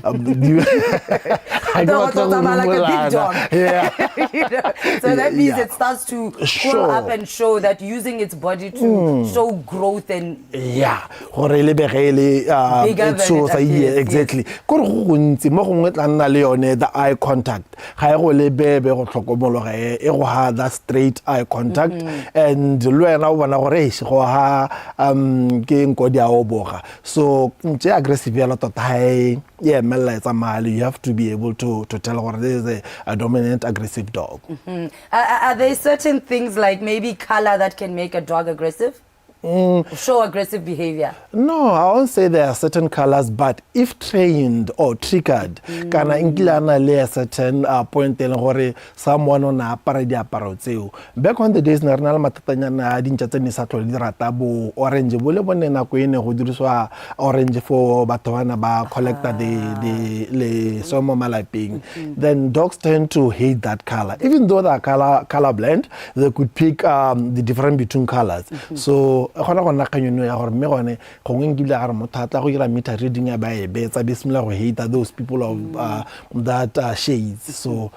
ga ke Go batle go tsamaya like a big rumolana. dog. So that means it starts to pull up and show that, using its body to show growth and Yeah, gore e lebege e le bigger e than it tshosa, appears, yeah, yes. Exactly, kore go gontsi mo gongwe tla nna le yone the eye contact, ga e go lebebe go tlhokomologa, e go ha that straight eye contact, and le wena o bona gore eish, go ha ke nko di a oboga. So ntse aggressive yalo tota ga e e emelela e tsamaya le, you have to be able to tell gore this is a dominant aggressive dog. Are there certain things like maybe color that can make a dog aggressive? Show aggressive behavior? No, I won't say there are certain colors, but if trained or triggered, kana nkile a na le a certain point e leng gore someone o na apara diaparo tseo. Back on the days ne re na le mathatanyana a dintša tse ne sa tlhole di rata bo orange, bo le bone nako e ne go dirisiwa orange for batho bana ba collecta the leswe mo malapeng. Then dogs tend to hate that color. Even though they're color blind, they could pick the difference between colors. So e kgona go nna kgang eno ya gore mme gone gongwe nkile a re motho a tla go dira meter reading ya ba e betsa be simolola go hate those people of that shades. So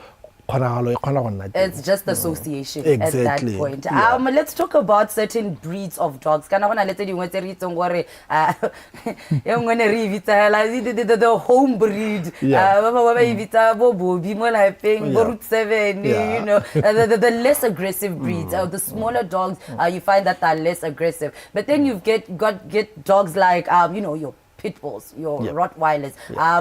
kgonagalo e kgona go nna teng. It's just association at that point. Let's talk about certain breeds of dogs. Kana go na le tse dingwe tse re itseng gore e nngwe ne re e bitsa hela the home breed. Ba bangwe ba e bitsa bo Bobby mo lapeng, bo Route 7, the less aggressive breeds, the smaller dogs, you find that are less aggressive. But then you've get got get dogs like your pit bulls, your Rottweilers.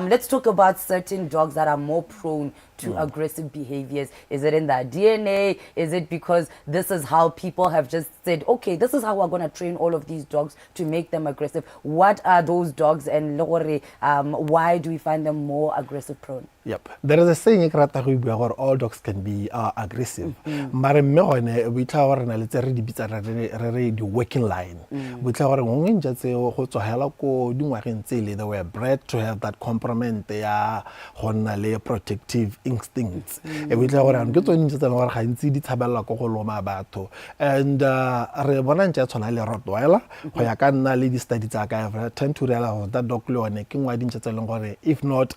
Let's talk about certain dogs that are more prone to aggressive behaviors? Is it in their DNA? Is it because this is how people have just said, okay, this is how we're going to train all of these dogs to make them aggressive? What are those dogs, and le gore, why do we find them more aggressive prone? Yep. There is a saying e ke rata go e bua gore all dogs can be aggressive. Mare mme gone boitlha gore re na le tse re di bitsang re re di working line. Boitlha gore gongwe ntša tseo go tswa hela ko dingwageng tsele, they were bred to have that component ya go nna le protective instincts. E boitlha gore ano ke tsone ntša tse e leng gore gantsi di tshabelela ko go loma batho. And re bona ntša e tshwana le Rottweiler, go ya ka nna le di-study tsa ka, I tend to realize gore that dog le yone ke nngwe ya dintša tse e leng gore if not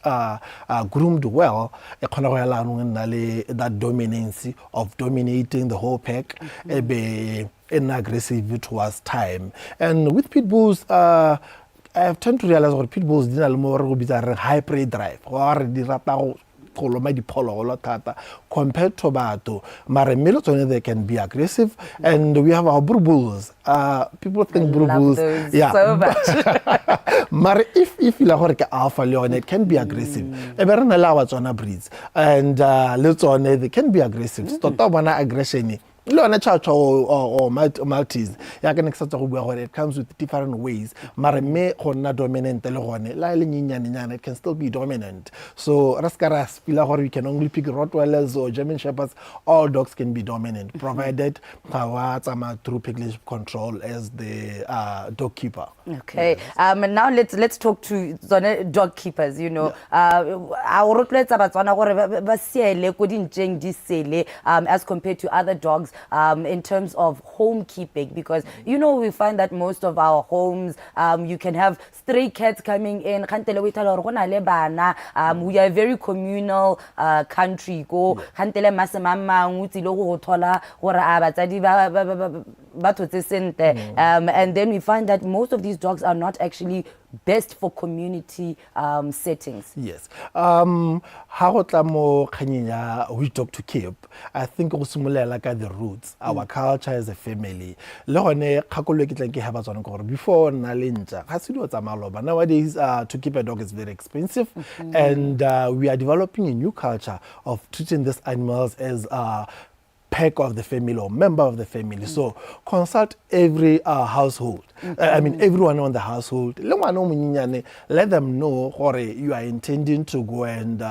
groomed well, e kgona go ya laanong e nna le that dominance of dominating the whole pack, e be e nna aggressive towards time. And with pit bulls, I have tend to realize gore pit bulls di na le mo re go bitsa re high prey drive, go re di rata go loma diphologolo thata compared to batho. Mare mme le tsone they can be aggressive. And we have our Boerboels. People think I love Boerboels those yeah so much. Mare if ila gore ke alpha, le yone it can be aggressive. E be re na le our Tswana breeds, and le tsone they can be aggressive. Tota o bona aggression le yone chow chow or Maltese, ya ka ne ke sa tswa go bua gore it comes with different ways. Mare mme go nna dominant le gone la e le nyenyanenyana, it can still be dominant. So re se ka ra feel gore we can only pick Rottweilers or German Shepherds. All dogs can be dominant, provided ga wa tsamaya through pack leadership control as the dog keeper. Okay. And now let's talk to tsone dog keepers. A o rotloetsa Batswana gore ba siele ko dintšeng di sele as compared to other dogs in terms of home keeping, because we find that most of our homes, you can have stray cats coming in. Kgantele o ithala gore go na le bana. We are a very communal country ko. Kgantele masemang mang o tsile go go thola gore a batsadi ba thotse sentle. And then we find that most of these dogs are not actually best for community settings. Yes. Ha go tla mo kganyeng ya which dog to keep, I think go simolola ka the roots, our culture as a family. Le gone kgakololo e ke tlang ke ha batswana ke gore before nna le ntša, ga se dilo tsa maloba. Nowadays, to keep a dog is very expensive, and we are developing a new culture of treating these animals as pack of the family or member of the family. So consult every household. I mean, everyone on the household. Le ngwana o monyenyane, let them know gore you are intending to go and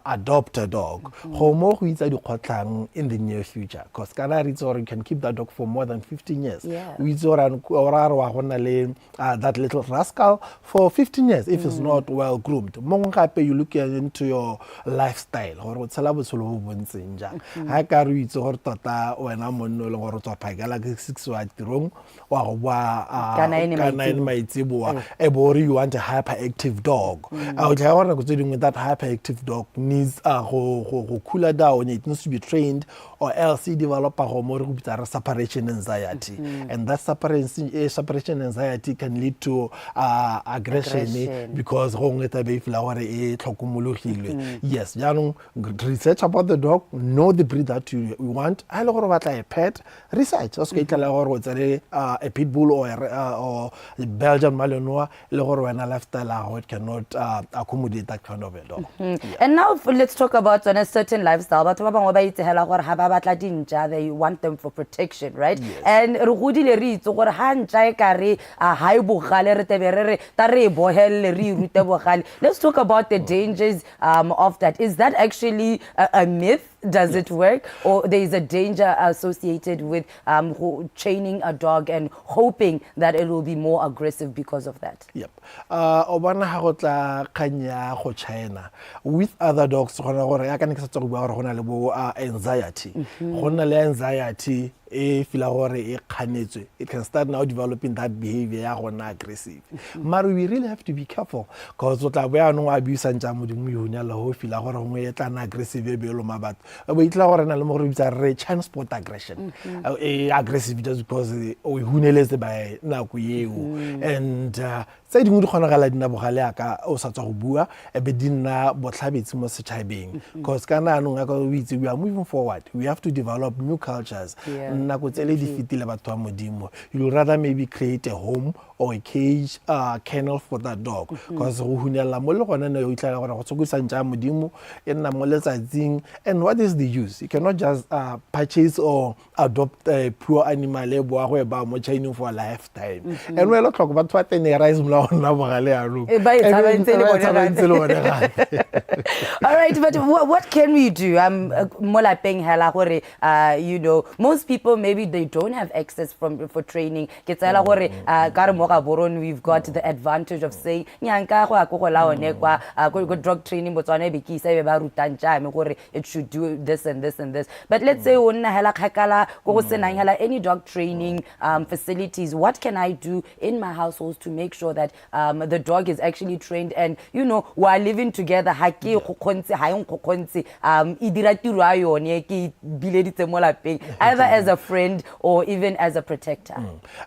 adopt a dog. Go mo go itsa dikgotlhang in the near future. Because kana re itse gore you can keep that dog for more than 15 years. O itse gore o ra re wa go nna le that little rascal for 15 years if it's not well groomed. Mongwe gape, you look into your lifestyle gore o tshela botshelo bo bo ntseng jang. Ha ka re o itse gore tota wena monna o leng gore o tswa phakela ke 6 wa tirong wa go boa Ka 9 ka 9 maitseboa, e bo re you want a hyperactive dog. A o tla gore nako tse dingwe that hyperactive dog needs go cooler down. It needs to be trained, or else e developa go mo re go bitsa re separation anxiety, and that separation anxiety can lead to aggression, Aggression. Because gongwe tlabe e feel gore e tlhokomologilwe. Yes, jaanong research about the dog, know the breed that you want. Ha e le gore o batla a pet, research. O se ka itlhela gore o tsere a pit bull or a Belgian Malinois, le gore wena lifestyle ya gago it cannot accommodate that kind of a dog. And now let's talk about on a certain lifestyle. Batho ba bangwe ba itse hela gore ha ba batla dintša, they want them for protection, right? Yes. And re godile re itse gore ha ntša e ka re a ha e bogale, re tebe re re ta re e bohelle, re e rute bogale. Let's talk about the dangers of that. Is that actually a myth? Does it work? Or there is a danger associated with training a dog and hoping that it will be more aggressive because of that? Yep. O bona ha go tla kgang ya go traina with other dogs, gona gore ya ka ne ke sa tswa go bua gore go na le bo anxiety. Go nna le anxiety e feel gore e kganetswe, it can start now developing that behavior ya go nna aggressive. Mare we really have to be careful, because o tla bo yaanong o abusang tša modimo ihunyela go feel gore gongwe e tla nna aggressive e be e loma batho. E bo itla gore na le mo gore bitsa re transport aggression. E aggressive just because o e huneletse by nako eo. And tse dingwe di kgonagala di nna bogale yaka o sa tswa go bua, e be di nna botlhabetsi mo setšhabeng, because ka naanong yaka o itse we are moving forward, we have to develop new cultures. Nako tsele di fetile, batho ba Modimo. You'll rather maybe create a home or a cage, kennel for that dog, because go hunela mo le gone ne o itlhela gore go sokodisa ntša ya Modimo, e nna mo letsatsing. And what is the use? You cannot just purchase or adopt a poor animal e boa go e baya mo chaineng for a lifetime. And o ele tlhoko, batho ba teng e ra e simolola go nna bogale yanong. Ba e tshaba ntse e le Ba e bone tshaba gape. ntse e le bone gape. All right, but what can we do mo lapeng hela gore most people, maybe they don't have access from for training? Ke tseela gore ka re mo Gaborone we've got the advantage of saying nyanka go ya ko go la one kwa ko Dog Training Botswana, e be ke isa e be ba rutang tšame gore it should do this and this and this. But let's say o nna hela kgakala ko go senang hela any dog training facilities, what can I do in my household to make sure that the dog is actually trained and we are living together, ha ke go kgontse, ha e nkgokgontse, e dira tiro ya yone ke e bileditse mo lapeng, either as a friend or even as a protector?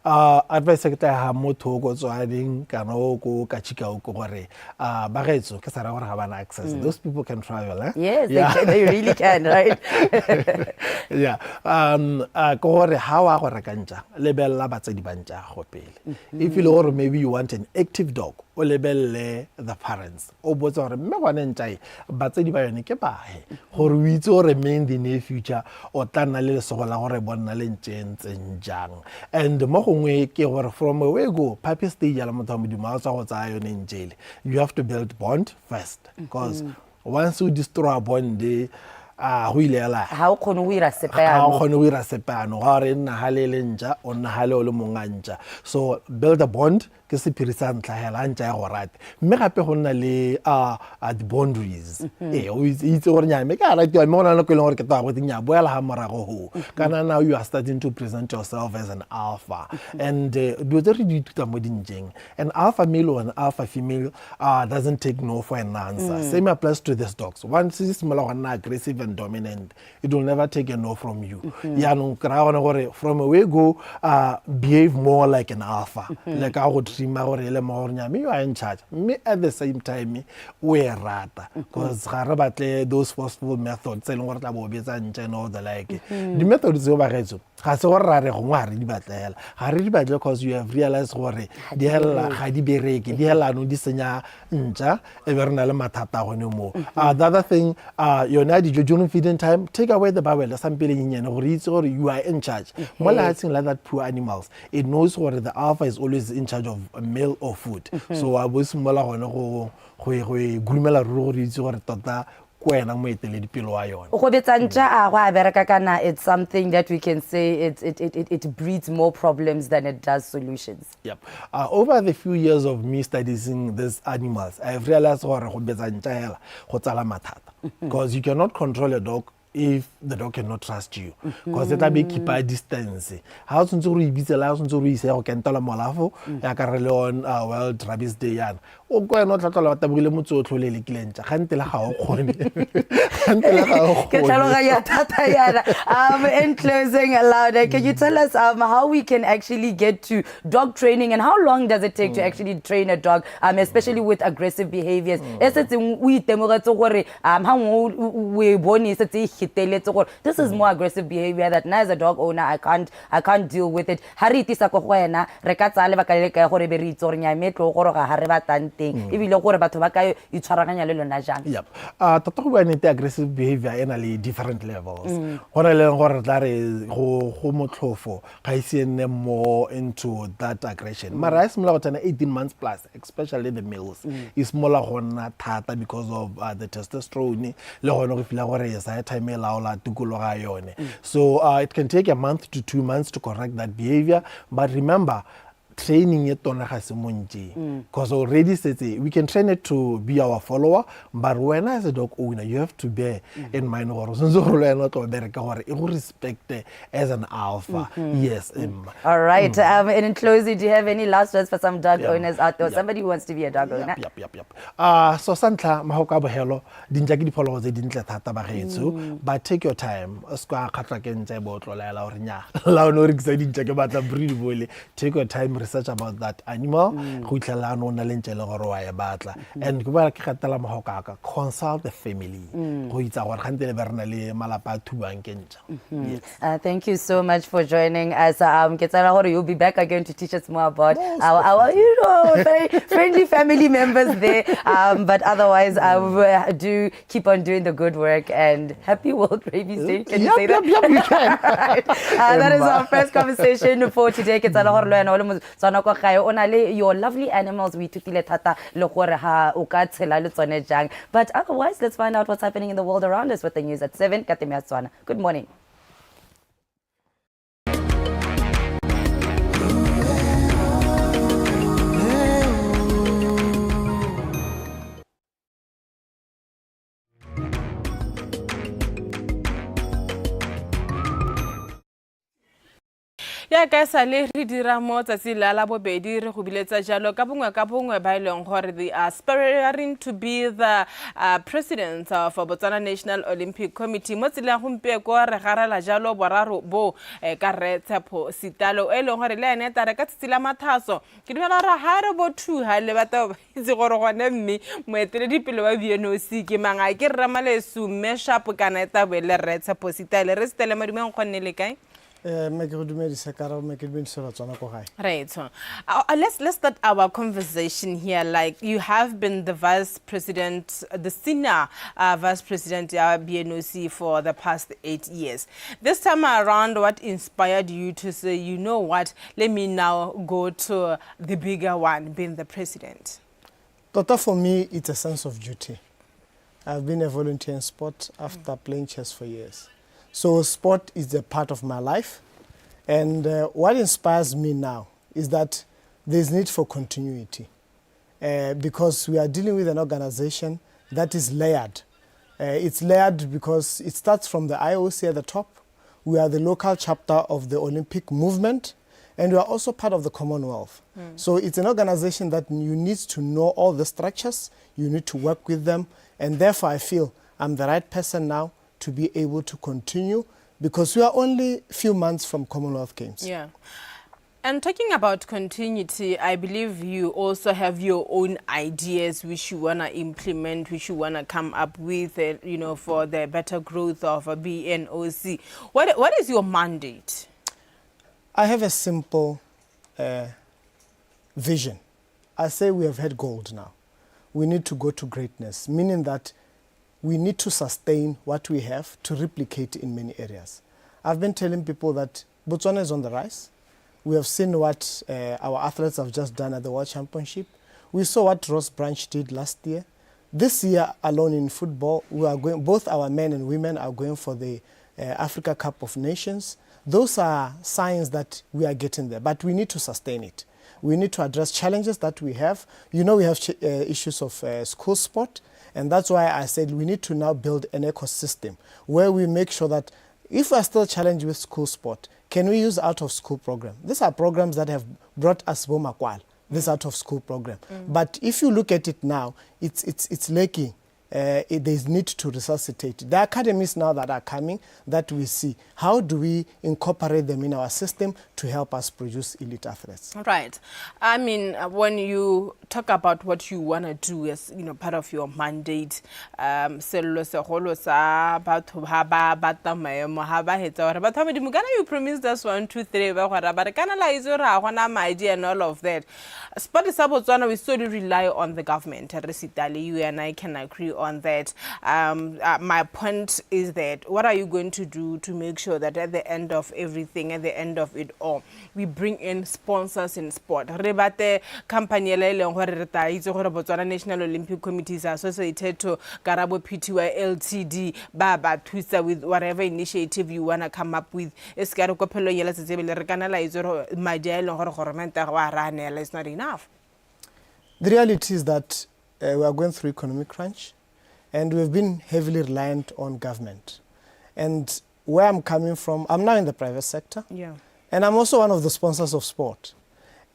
Advice ke tla ha motho o ko Tswaneng kana o ko Kachikau ke gore bagaetsho, ke sa ra gore ga bana access. Those people can travel, eh? Yes, they can, they really can, right? Yeah, ke gore ha wa go reka ntša, lebelela batsadi ba ntša go pele. If e le gore maybe you want an active dog, o lebelele the parents, o botse gore mme gone ntša e batsadi ba yone ke bahe, gore o itse gore mme in the near future o tla nna le lesego la gore bo nna le ntše e ntseng jang. And mo gongwe ke gore from a way go puppy stage ya la, motho wa Modimo, a o tswa go tsaya yone ntšele, you have to build bond first, because once o destroy bond, a go ile ela. Ga o kgone go ira sepe. Ga o Yaanong. Kgone go ira sepe anong ga gore e nna gale e le ntša, o nna gale o le mong a ntša. So build a bond ke sephiri sa ntlha hela, a ntša ya go rate. Mme gape go nna le di-boundaries. Ee, o itse gore nya mme ke a ratiwa, mme go na le nako e leng gore ke toa gote nya boela ga morago go kana. Now you are starting to present yourself as an alpha, and dilo tse re di ithuta mo dintšeng, an alpha male or an alpha female doesn't take no for an answer. Same applies to these dogs. Once e simolola go nna aggressive and dominant, it will never take a no from you. Yaanong ke raya gone gore from a way go, behave more like an alpha. Le ka go trima gore e le mo gore nya mme you are in charge, mme at the same time o e rata, because ga re batle those forceful methods tse e leng gore tla bo betsa ntša and all the like. Di-methods tseo, bagaetso, ga se gore ra re gongwe ga re di batlela, ga re di batle, because you have realized gore di helela ga di bereke, di hela anong di senya ntša, e be re na le mathata gone moo. The other thing, yone ya dijo during feeding time, take away the bowel sampele nyenyane gore itse gore you are in charge. Mo lehatsheng la that poor animals, it knows gore the alpha is always in charge of meal or food. So wa bo simolola gone go e groomela ruri gore itse gore tota ke wena moeteledipele wa yone. Go betsa ntša a go a bereka kana it's something that we can say it breeds more problems than it does solutions? Yep. Over the few years of me studying these animals, I've realized gore go betsa ntša hela go tsala mathata. Because you cannot control a dog if the dog cannot trust you, because e tla be keep a distance. Ha o tshwanetse gore o ibitse la, o tshwanetse gore o ise ya go kentela molafo ya ka re le on World Rabies Day yana, o ko wena o tla tlola wa tabogile motse otlhe o le lekile ntša, gante le ga o kgone, gante le ga o Ke kgone. Tlhaloganya thata yana. In closing, Lauda, can you tell us how we can actually get to dog training and how long does it take to actually train a dog, especially with aggressive behaviors e setseng o itemogetse gore ha nngwe o e bone e setse e feteletse, gore this is more aggressive behavior that now as a dog owner I can't deal with it? Ha re itisa ko go wena, re ka tsaya lebaka le le kae gore be re itse gore nya me tlo goroga ga re batlang teng, ebile gore batho ba ka itshwaraganya le lona jang? Yep. Tota go bua nnete, aggressive behavior e na le different levels. Go na le gore re tla re go motlhofo, ga ise e nne more into that aggression. Mara ha e simolola go tsena 18 months plus, especially the males, e simolola go nna thata because of the testosterone le gone go fila gore sa time e laola tikologo ya yone. So it can take a month to 2 months to correct that behavior. But remember, training e tona ga se mo ntšeng, because already setse we can train it to be our follower, but wena as a dog owner, you have to bear in mind gore o tshwanetse gore le wena o tlo bereka gore e go respecte as an alpha. Yes. All right. And in closing, do you have any last words for some dog owners out there, or somebody who wants to be a dog owner? Yep. So sa ntlha, mahoko a bogelo, dintša ke diphologolo tse dintle thata, bagaetsho, but take your time. O se ka kgatlhwa ke ntša e bo o tlolaela gore nya la one o rekisa dintša, ke batla breed bole. Take your time. research about that animal go itlhela no na le ntse le gore wa e batla. And ke ba ke gatela mogo kaka, consult the family go itsa gore gante le be re na le malapa a thubang ke ntša. Yes. Thank you so much for joining us. Ke tsela gore you'll be back again to teach us more about our very friendly family members there. But otherwise, I will do keep on doing the good work, and happy World Rabies Day. Can you Yep, say that? Yep, you can. Right. That is our first conversation for today. Ke tsela gore le wena o le Motswana kwa gae o na le your lovely animals, o ithutile thata le gore ha o ka tshela le tsone jang. But otherwise, let's find out what's happening in the world around us with the news at 7. Ka teme ya Setswana. Good morning. Yaka e sale re dira mo tsatsi la la bobedi, re go biletsa jalo ka bongwe ka bongwe ba e leng gore they are aspiring to be the president of Botswana National Olympic Committee. Mo tseleng gompieko re garela jalo boraro bo ka rre Tshepo Sitalo, e leng gore le ene tare ka tsatsi la mathaso. Ke dumela gore ga re bo thuga le batho ba itse gore gone mme moeteledipele wa BNOC ke mang, a ke rra Malesu mme sharp kana e tabo le rre Tshepo Sitale. Re setele madumeng kgonne le kae? Mme ke go dumedise Karabo, mme ke dumedise Batswana ko gae. Right. So, let's start our conversation here. Like, you have been the vice president, the senior vice president at BNOC for the past 8 years. This time around, what inspired you to say, "You know what, let me now go to the bigger one, being the president"? Tota, for me, it's a sense of duty. I've been a volunteer in sport after playing chess for years. So sport is a part of my life. And what inspires me now is that there's need for continuity because we are dealing with an organization that is layered. It's layered because it starts from the IOC at the top. We are the local chapter of the Olympic movement, and we are also part of the Commonwealth. So it's an organization that you need to know all the structures, you need to work with them, and therefore I feel I'm the right person now to be able to continue because we are only few months from Commonwealth Games. Yeah. And talking about continuity, I believe you also have your own ideas which you want to implement, which you want to come up with, for the better growth of a BNOC. What is your mandate? I have a simple vision. I say we have had gold now. We need to go to greatness, meaning that we need to sustain what we have to replicate in many areas. I've been telling people that Botswana is on the rise. We have seen what our athletes have just done at the World Championship. We saw what Ross Branch did last year. This year alone in football, we are going, both our men and women are going for the Africa Cup of Nations. Those are signs that we are getting there, but we need to sustain it. We need to address challenges that we have. We have issues of school sport, and that's why I said we need to now build an ecosystem where we make sure that if we are still challenged with school sport, can we use out of school program? These are programs that have brought us bo Makwal, this out of school program. But if you look at it now, it's lacking. There's need to resuscitate. The academies now that are coming, that we see, how do we incorporate them in our system to help us produce elite athletes? Right. I mean, when you talk about what you want to do as, part of your mandate, sello segolo sa batho ha ba batla maemo, ha ba hetsa gore batho ba Modimo, kana you promised us one, two, three, ba gore ba re kana la itse gore ga gona madi and all of that. Sport sa Botswana, we solely rely on the government. Re Sitale, you and I can agree on that. My point is that what are you going to do to make sure that at the end of everything, at the end of it all, we bring in sponsors in sport? Re batle company ele e leng gore re tla itse gore Botswana National Olympic Committee is associated to Karabo Pty Ltd, ba ba thusa with whatever initiative you wanna come up with. E se ka re ko phelong ya letsatsi ebile re kana la itse gore madi a e leng gore goromente wa ra neela is not enough. The reality is that we are going through economic crunch, and we've been heavily reliant on government. And where I'm coming from, I'm now in the private sector. And I'm also one of the sponsors of sport.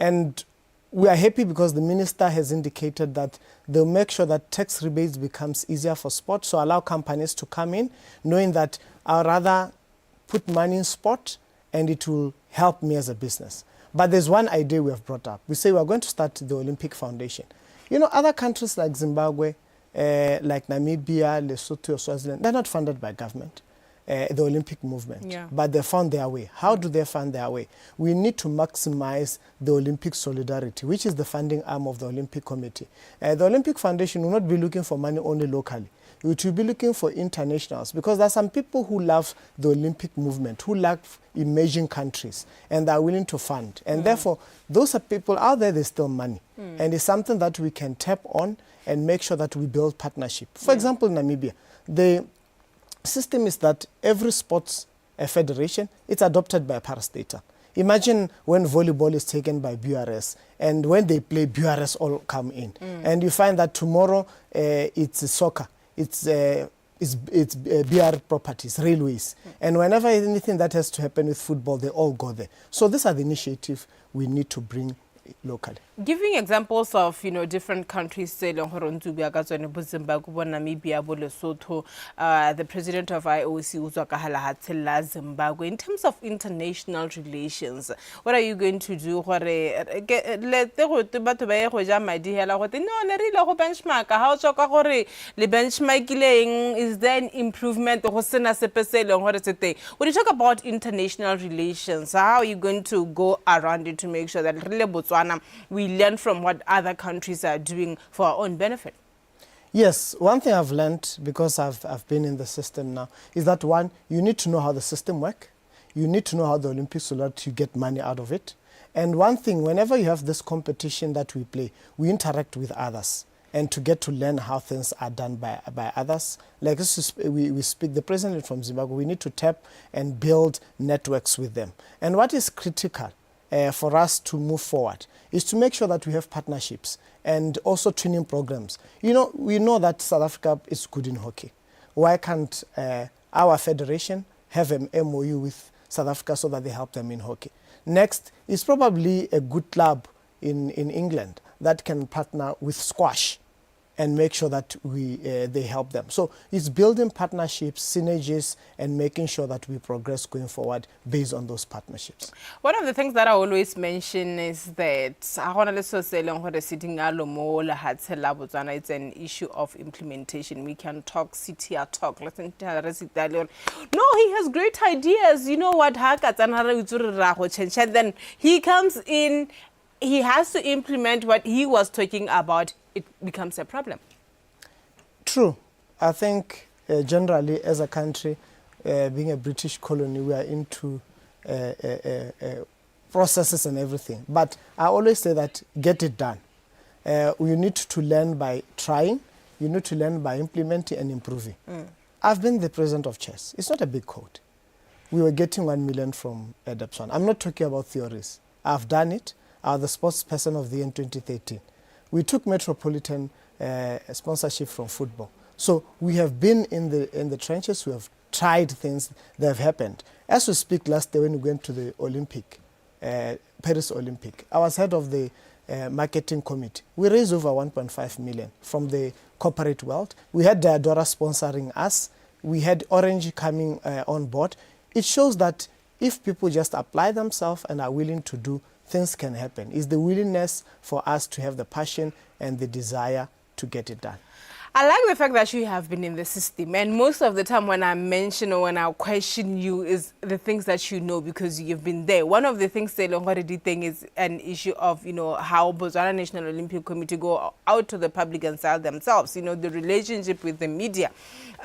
And we are happy because the minister has indicated that they'll make sure that tax rebates becomes easier for sport, so allow companies to come in, knowing that I'd rather put money in sport and it will help me as a business. But there's one idea we have brought up. We say we are going to start the Olympic Foundation. You know, other countries like Zimbabwe, like Namibia, Lesotho, or Swaziland, they're not funded by government, the Olympic movement. But they found their way. How do they find their way? We need to maximize the Olympic Solidarity, which is the funding arm of the Olympic Committee. The Olympic Foundation will not be looking for money only locally. It will be looking for internationals, because there are some people who love the Olympic movement, who love emerging countries, and are willing to fund. And therefore, those are people out there, there's still money. And it's something that we can tap on and make sure that we build partnership. For example, Namibia, the system is that every sports federation, it's adopted by a parastatal. Imagine when volleyball is taken by BRS, and when they play, BRS all come in. And you find that tomorrow it's soccer, it's BR properties, railways. And whenever anything that has to happen with football, they all go there. So these are the initiatives we need to bring locally. Giving examples of different countries tse e leng gore o ntse o bua ka tsone, bo Zimbabwe, bo Namibia, bo Lesotho, the president of IOC o tswa ka lehatshe la Zimbabwe. In terms of international relations, what are you going to do gore lete go te batho ba ye go ja madi hela gote no ne re ile go benchmark ha o tswa ka gore le benchmarkile eng? Is there an improvement go sena sepe se e leng gore se teng? When you talk about international relations, how are you going to go around it to make sure that re le Botswana we learn from what other countries are doing for our own benefit? Yes, one thing I've learned, because I've been in the system now, is that one, you need to know how the system works. You need to know how the Olympics will to get money out of it. And one thing, whenever you have this competition that we play, we interact with others and to get to learn how things are done by others. Like this is, we speak, the president from Zimbabwe, we need to tap and build networks with them. And what is critical for us to move forward is to make sure that we have partnerships and also training programs. We know that South Africa is good in hockey. Why can't our federation have an MOU with South Africa so that they help them in hockey? Next is probably a good club in England that can partner with squash and make sure that they help them. So it's building partnerships, synergies, and making sure that we progress going forward based on those partnerships. One of the things that I always mention is that ha gona le selo se e leng gore se dingalo mo lehatsheng la Botswana, it's an issue of implementation. We can talk, sit here, talk. Listen to her, sit there, no, he has great ideas. You know what? Ha ka tsena re itse gore ra go change. And then he comes in, he has to implement what he was talking about. It becomes a problem. True. I think generally as a country, being a British colony, we are into processes and everything. But I always say that get it done. You need to learn by trying. You need to learn by implementing and improving. I've been the president of chess. It's not a big code. We were getting 1 million from Debswana. I'm not talking about theories. I've done it. I was the sports person of the year in 2013. We took Metropolitan sponsorship from football. So we have been in the trenches. We have tried things that have happened. As we speak, last day when we went to the Olympic, Paris Olympic, I was head of the marketing committee. We raised over 1.5 million from the corporate world. We had Diadora sponsoring us. We had Orange coming on board. It shows that if people just apply themselves and are willing to do, things can happen. It's the willingness for us to have the passion and the desire to get it done. I like the fact that you have been in the system, and most of the time when I mention or when I question you is the things that you know because you've been there. One of the things tse leng thing is an issue of how Botswana National Olympic Committee go out to the public and sell themselves, the relationship with the media.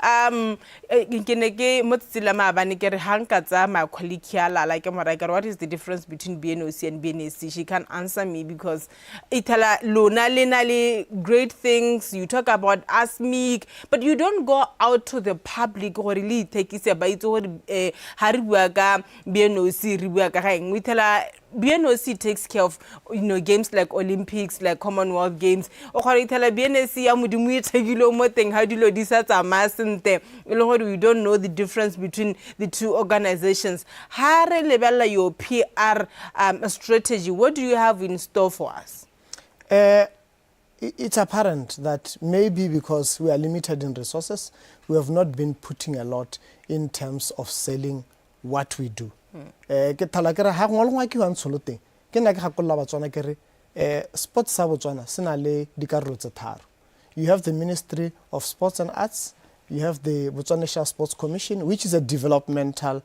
Ke ne ke mo tsatsi la maabane ke re ha nka tsaya my colleague ya lala ke mo raya ke re, what is the difference between BNOC and BNAC? She can't answer me because ithala lona le na le great things. You talk about ASMIC, but you don't go out to the public gore le ithekise ba itse gore ha re bua ka BNOC re bua ka ga eng. O ithela BNOC takes care of games like Olympics, like Commonwealth Games. O kgona ithela BNAC ya Modimo e thekilwe mo teng ha dilo di sa tsamaya sentle, e le gore we don't know the difference between the two organizations. Ha re lebella your PR strategy, what do you have in store for us? It's apparent that maybe because we are limited in resources, we have not been putting a lot in terms of selling what we do. Ke thala ke re ha gongwe le gongwe ke wa ntsholo teng, Ke nna ke gakolola Batswana ke re sports sa Botswana se na le dikarolo tse tharo. You have the Ministry of Sports and Arts, you have the Botswana National Sports Commission, which is a developmental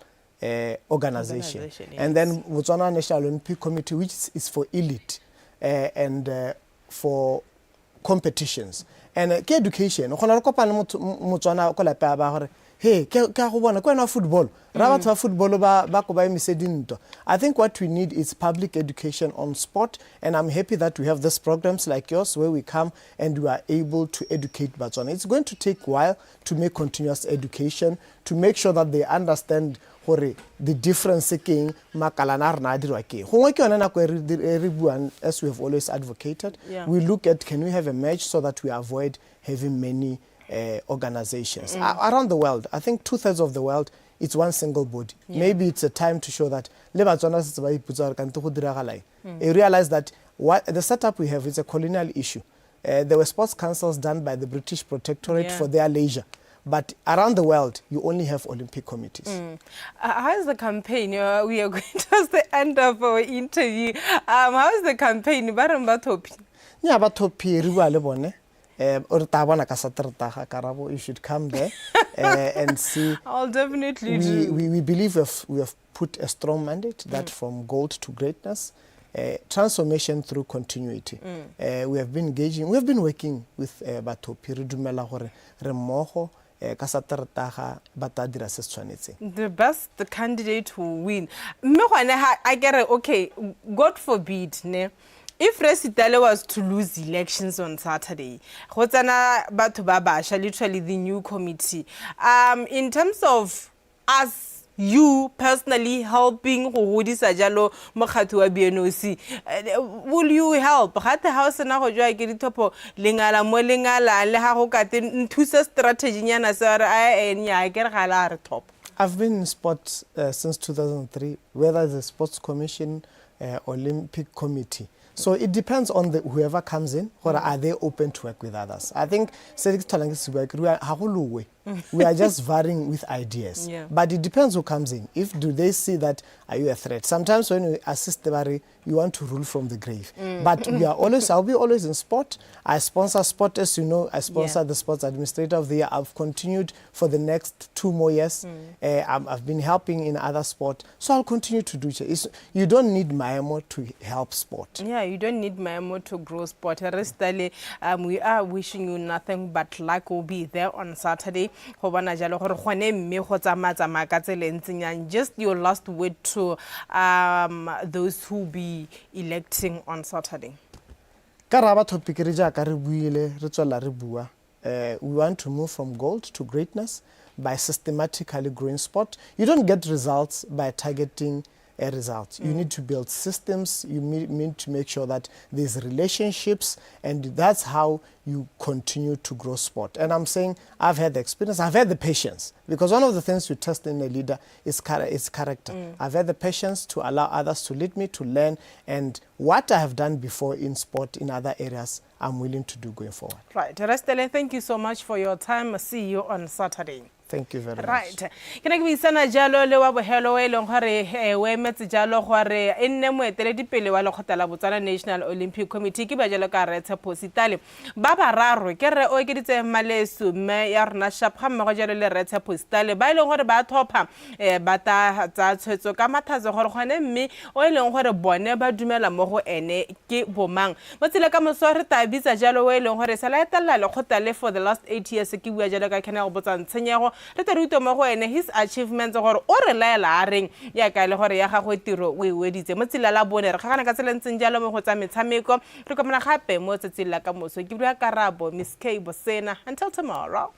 organization, Organization, and then Botswana National Olympic Committee, which is for elite and for competitions. And ke education, o kgona re kopane motho Motswana ko lapeng a ba gore, "Hey, ke a go bona ke wena wa football." Ra batho ba football ba ko ba emise dintwa. I think what we need is public education on sport, and I'm happy that we have these programs like yours where we come and we are able to educate Batswana. It's going to take a while to make continuous education, to make sure that they understand gore the difference ke eng, makalana a rena a dirwa ke eng. Gongwe ke yone nako e re buang, as we have always advocated. We look at, can we have a match so that we avoid having many organizations around the world? I think 2/3 of the world, it's one single body. Maybe it's a time to show that le Batswana setse ba ipotsa gore kante go diragala eng. You realize that what the setup we have is a colonial issue. There were sports councils done by the British Protectorate for their leisure. But around the world, you only have Olympic committees. How is the campaign? We are going towards the end of our interview. How is the campaign? Ba reng bathopi? Nya bathopi re bua le bone. O re tla bona ka Sateretaga, Karabo, you should come there and see. I'll definitely We do. we believe we have put a strong mandate that from gold to greatness, transformation through continuity. We have been engaging, we have been working with bathopi, re dumela gore re mmogo, ka Sateretaga ba tla dira se se tshwanetseng. The best candidate will win. Mme gone ha a kere, okay, God forbid, ne? If Resitale was to lose elections on Saturday, go tsena batho ba basha, literally the new committee. In terms of us, you personally helping go godisa jalo mokgatho wa BNOC, will you help? Gate ha o sena go jwa ke dithopo lengala mo lengala le ha go kate nthusa strategy nyana se re a nya ke re ga la re top. I've been in sports since 2003, whether it's the Sports Commission, Olympic Committee. So it depends on the whoever comes in, or are they open to work with others. I think se ke tholang ke se bua ke re, ha go lowe. We are just varying with ideas. But it depends who comes in. If do they see that, are you a threat? Sometimes when we assist the bari, you want to rule from the grave. But we are always, I'll be always in sport. I sponsor sport, as you know. I sponsor the Sports Administrator of the Year. I've continued for the next 2 more years. I've been helping in other sport. So I'll continue to do it. You don't need maemo to help sport. Yeah, you don't need maemo to grow sport. Restale, we are wishing you nothing but luck. We'll be there on Saturday. Go bona jalo gore gone mme go tsamaya-tsamaya ka tsela e ntseng yang. Just your last word to those who be electing on Saturday. Ka ra bathopi ke re jaaka re buile, re tswella re bua. We want to move from gold to greatness by systematically growing sport. You don't get results by targeting a result. You need to build systems. You need to make sure that there's relationships, and that's how you continue to grow sport. And I'm saying I've had the experience, I've had the patience, because one of the things you test in a leader is character. I've had the patience to allow others to lead me, to learn, and what I have done before in sport in other areas, I'm willing to do going forward. Right. Restele, thank you so much for your time. See you on Saturday. Thank you very much. Right, ke ne ke buisana jalo le wa bogelo o e leng gore o emetse jalo gore e nne moeteledipele wa lekgotla la Botswana National Olympic Committee, ke ba jalo ka re Tshepo Sitale. Ba bararo ke re o ekeditse Malesu, mme ya rona sharp ga mmogo jalo le re Tshepo Sitale, ba e leng gore ba thopha ba ta tsa tshwetso ka mathatso gore gone mme o e leng gore bone ba dumela mo go ene ke bomang. Mo tsela ka moso re ta bitsa jalo o e leng gore sala etelela lekgotla le for the last 8 years, ke bua jalo ka Kene go botsang Tshenyego, re tle re utlwe mo go ene his achievements gore o re laela a reng yaka e le gore ya gagwe tiro o e weditse. Mo tsela la bone re kgagana ka tsela e ntseng jalo mo go tsa metshameko. Re kopana gape mo tsatsing la ka moso. Ke bua Karabo, Miss K Bosena. Until tomorrow.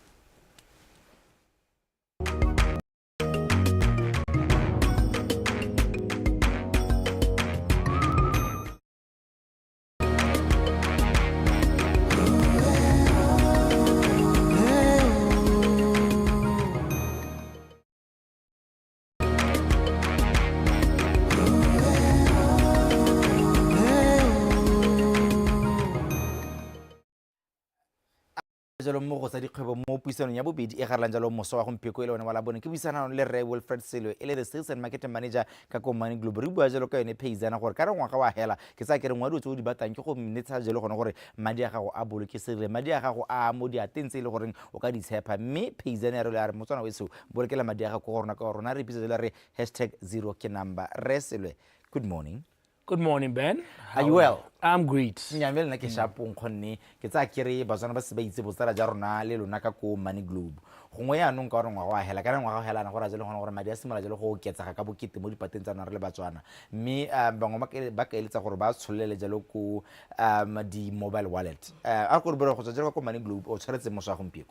jalo mo go tsa dikgwebo mo puisanong ya bobedi e garelang jalo moso wa gompieko e le one wa labone ke buisana le rre Wilfred Selo e le the sales and marketing manager ka ko Money Globe. Re bua jalo ka yone Paysana gore ka re ngwaga wa hela ke tsaya ke re ngwa dilo tse o di batlang ke go netsha jalo gone gore madi a gago a bolokesegile, madi a gago a mo diateng tse e le goreng o ka di tshepa. Mme Paysana ya re ya re Motswana weso bolokela madi a gago ko go rona, ka gore rona re ipitsa jalo re hashtag zero ke number. Rre Selwe, good morning. Good morning, Ben. Are you well? I'm great. Nnyaa, mme le nna ke shapo nkgonne. Ke tsaya ke re Batswana ba se ba itse botsala ja rona le lona ka ko Money Globe. Gongwe yaanong ka gore ngwaga wa hela, kana ngwaga o helana go raya jalo gone gore madi a simolola jalo go oketsega ka bokete mo dipateng tsa rona re le Batswana. Mme um bangwe ba ba ka eletsa gore ba tshololele jalo ko um di-mobile wallet. Uh, a ko re bore go tswa jalo ka ko Money Globe o tshwaretse moso wa gompieko.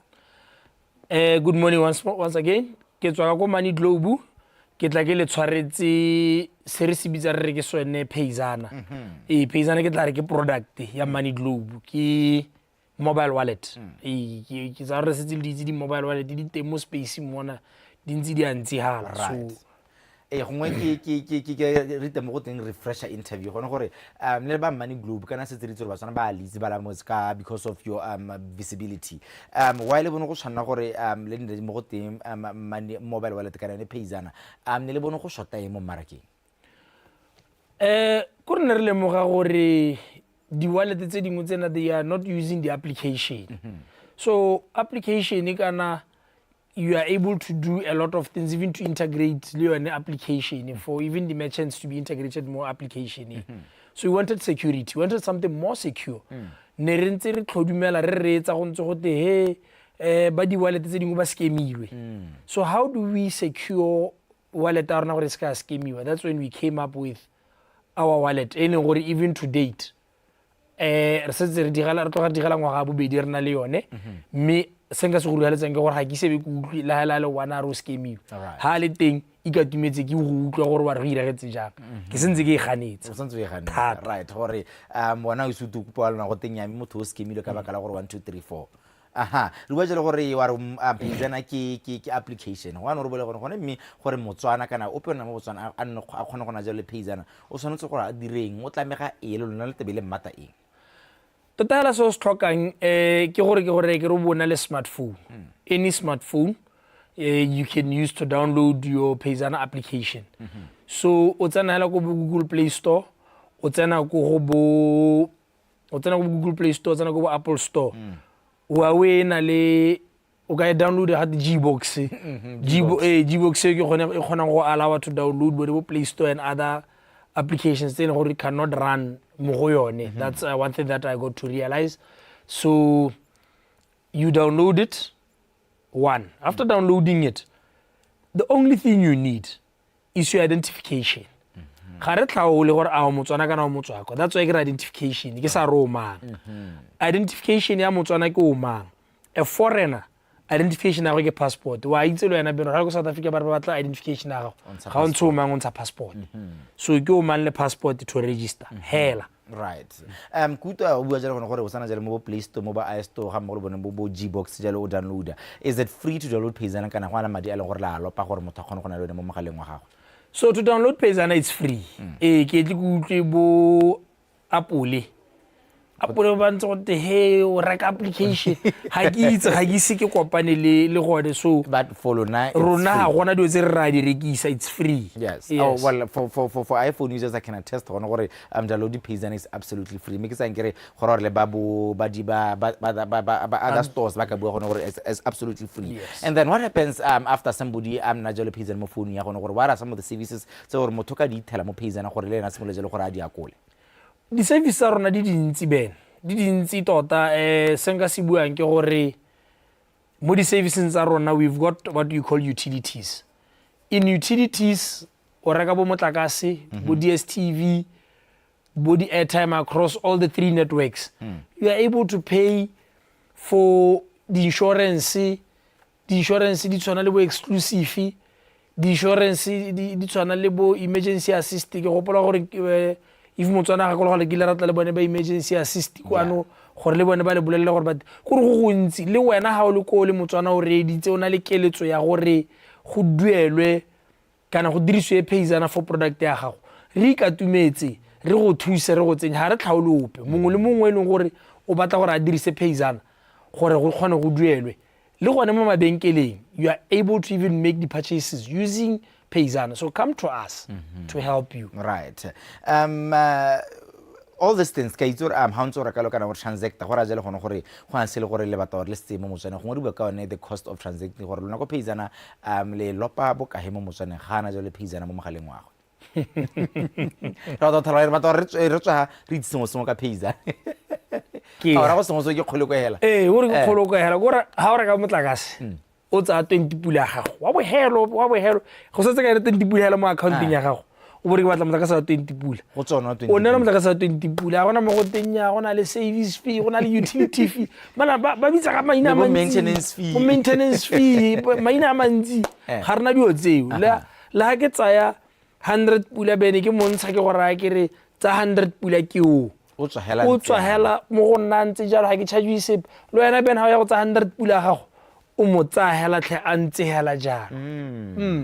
Good morning once, once again. Ke tswa ka ko Money Globe. Ke tla ke le tshwaretse se re se bitsa re re ke sone Paysana. Ee, Paysana ke tla re ke product ya Money Globe. Ke mobile wallet. Ee, ke ke tsaya gore setse le di itse di-mobile wallet di teng mo space mona di ntse di a ntsigala. Right. So Ee, gongwe ke ke ke ke ke re teng mo go teng refresher interview gone gore um le ba Money Globe kana setse re itse gore Batswana ba a le itse ba la motse ka because of your um visibility. Um why le bone go tshwanela gore um le nne mo go teng um money mobile wallet kana yone Paysana um ne le bone go shota eng mo mmarakeng? Eh, ko re ne re lemoga gore di-wallet tse dingwe tsena they are not using the application. So application kana you are able to do a lot of things, even to integrate le yone application, for even the merchants to be integrated more application. So we wanted security, we wanted something more secure. Ne re ntse re tlhodumela re reetsa go ntse gote he ba di-wallet tse dingwe ba scamilwe. So how do we secure wallet ya rona gore e se ka ya scamiwa? That's when we came up with our wallet e leng gore even to date re setse re digela, re tloga re digela ngwaga wa bobedi re na le yone. Mme se nka se go rurigaletsang ke gore ga ke isebe ke utlwe le ga le one a re o scamiwe. Ha a le teng ikatumetse ke go utlwa gore wa re go iragetse jang. Ke sentse ke e ganetsa. O santse o e ganetsa. Thata. Right, gore um wena o ise o kopa wa lona go teng ya mme motho o scamilwe ka baka la gore 1 2 3 4. Aha, re bua jalo gore wa re Paysana ke ke ke application. Go ano re bole gore gone mme gore Motswana kana ope o nna mo Botswana a nne a kgone go na jalo le Paysana, o tshwanetse gore a direng, o tlamega eng le lona le tebe le mmata eng? Tota hela se o se tlhokang ke gore ke gore ke re o bo na le smartphone. Any smartphone you can use to download your Paysana application. So o tsena hela ko bo Google Play Store, o tsena ko go bo o tsena ko bo Google Play Store, o tsena ko bo Apple Store. Huawei e na le o ka e download ga Gbox. Gbox e ke gone e kgonang go allow to download bone bo Play Store and other applications tse e leng gore cannot run mo go yone. That's one thing that I got to realize. So you download it, one. After downloading it, the only thing you need is your identification. Ga re tlhaole gore a o Motswana kana o Motswako. That's why ke re identification, ke sa re o mang. Identification ya Motswana ke o mang. A foreigner, identification ya gagwe ke passport. Wa itse le wena Beno, ga ko South Africa ba re ba batla identification ya gago. Ga o ntshe o mang, o ntsha passport. So ke o mang le passport to register. Hela. Right. Ke utlwa o bua jalo gone gore o sana jalo mo bo Play Store, mo ba i Store ga mmogo le bone bo bo Gbox jalo o downloada. Is it free to download Paysana kana go ana madi a leng gore la a lopa gore motho a kgone go na le yone mo mogaleng wa gagwe? So to download Paysana it's free. Ee, ke tle ke utlwe bo Apple. Apple ba ntse go te he o reka application. Ga ke itse, ga ke ise ke kopane le le gone. So but for lona it's rona ga free. gona dilo tse re ra di rekisa, it's free. Yes. Yes. Oh, well, for iPhone users, I can attest gone gore download Paysana is absolutely free. Mme ke tsang ke re gore gore le ba bo ba di ba ba ba ba ba ba other stores ba ka bua gone gore it's absolutely free. Yes. And then what happens after somebody na jalo Paysana mo phone ya gone gore what are some of the services tse gore motho ka di ithela mo Paysana gore le ena a simolole jalo gore a di akole? Di-service tsa rona di dintsi Ben, di dintsi tota. Se nka se buang ke gore mo di-serviceng tsa rona we've got what we call utilities. In utilities o reka bo motlakase, bo DStv, bo di-airtime across all the three networks. You are able to pay for the insurance, di-insurance di tshwana le bo exclusive, di-insurance di tshwana le bo emergency assist. Ke gopola gore if Motswana ga gakologelwa ke ile ra tla le bone ba emergency assist kwano gore le bone ba le bolelele gore but gore go gontsi le wena ga o le koo le Motswana o reeditse o na le keletso ya gore go duelwe kana go dirisiwe Paysana for product ya gago, re ikatumetse re go thuse re go tsenye, ga re tlhaole ope. Mongwe le mongwe e leng gore o batla gore a dirise Paysana gore go kgone go duelwe le gone mo mabenkeleng you are able to even make the purchases using Paysana. So come to us mm -hmm. to help you. Right. All these things ka itse gore ga o ntse o reka lo kana go transacta go raya jale gone gore go a se le gore le batla gore le se mo motswaneng gongwe re bua ka yone the cost of transacting gore lona ko Paysana le lopa bokahe mo motswaneng ga ana jalo le Paysana mo mogaleng wa gagwe re batla go re batla gore re tswa re itse sengwe sengwe ka Paysana ga o ra go sengwe sengwe ke kgoloko hela ee o re ke kgoloko hela kore ga o reka motlakase o tsaya 20 pula ya gago wa bohelo wa bohelo go setse ka ene 20 pula hela mo accounteng ya gago o bore ke batla motlakase wa 20 pula go tsona o neela motlakase wa 20 pula ga gona mo go teng ya go na le service fee go na le utility fee mana ba bitsa ka maina a mantsi maintenance fee bo maintenance fee maina a mantsi ga rena dilo tseo le ga ke tsaya 100 pula bene ke montsha ke go raya ke re tsa 100 pula ke o o tswa hela o tswa hela mo go nna ntse jalo ga ke charge sepe le wena ben ga o ya go tsa 100 pula gago o mo tsaya hela tlhe a ntse hela jalo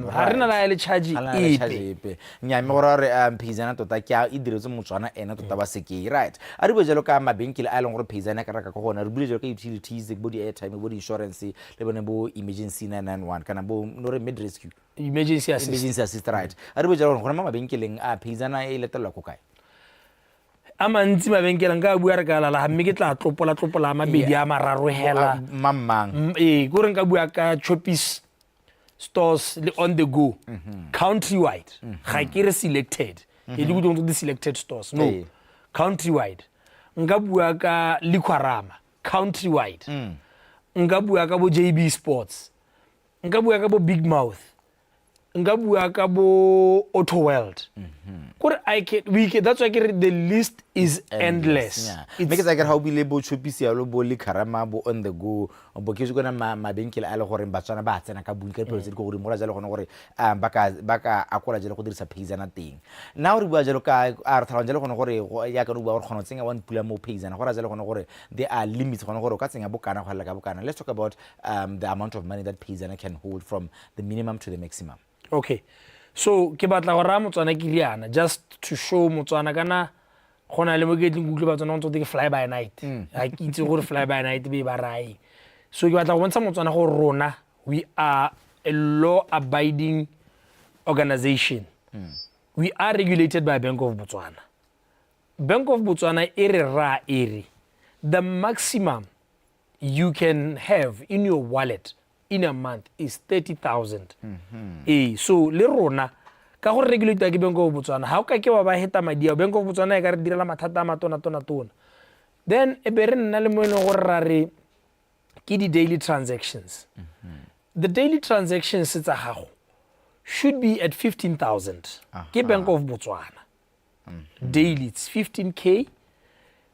ga re na la le charge epe nya mme gore re Paysana tota ke a e diretse motswana ena tota ba sekei right a re bue jalo ka mabenkele a e leng gore Paysana ka reka ka gona re bule jalo ka utilities bo di-airtime bo di-insurance le bone bo emergency 991 kana bo no re mid rescue emergency assist emergency assist right a re bue jalo gore gone mo mabenkeleng a Paysana e letelelwa ko kae a mantsi mabenkele nka bua re ka lala mme ke tla tlopola tlopola a mabedi a mararo hela mang ee ko re nka bua ka Choppies stores le on the go countrywide ga ke re selected e le kutlwang di selected stores no countrywide nka bua ka Liquorama countrywide nka bua ka bo JB Sports nka bua ka bo Big Mouth nka bua ka bo Auto World kore I can, we can, that's why ke re the list is endless. Mme ke tsaya kere ga o bile bo Choppies yalo bo Liquorama bo on the go bo ke kona mabenkele a le goreng Batswana ba tsena ka bontsi ka dipelo tse di ko godimo go jalo gone gore ba ka akola jalo go dirisa Paysana teng nna re bua jalo ka a re tlhaloganya jalo gone gore yaka re bua gore kgona go tsenya one pula mo Paysana go raya jalo gone gore there are limits gone gore o ka tsenya bokana go felela ka bokana. Let's talk about the amount of money that Paysana can hold from the minimum to the maximum. Okay, so ke batla go raya Motswana ke riana just to show Motswana kana go na le mo ke tleng utlwe Batswana go ntse ke fly by night ga ke itse gore fly by night be ba raya so ke batla go bontsha Motswana gore rona we are a law abiding organization. We are regulated by Bank of Botswana. Bank of Botswana e re ra e re the maximum you can have in your wallet in a month is 30,000. Ee, so le rona ka gore regulate ke Bank of Botswana ga o ka ke wa ba heta madi ao Bank of Botswana e ka re direla mathata a matona tona tona then e be re nna le mo e leng gore ra re ke di-daily transactions. The daily transactions tsa gago should be at 15,000 ke Bank of Botswana. Daily it's 15K,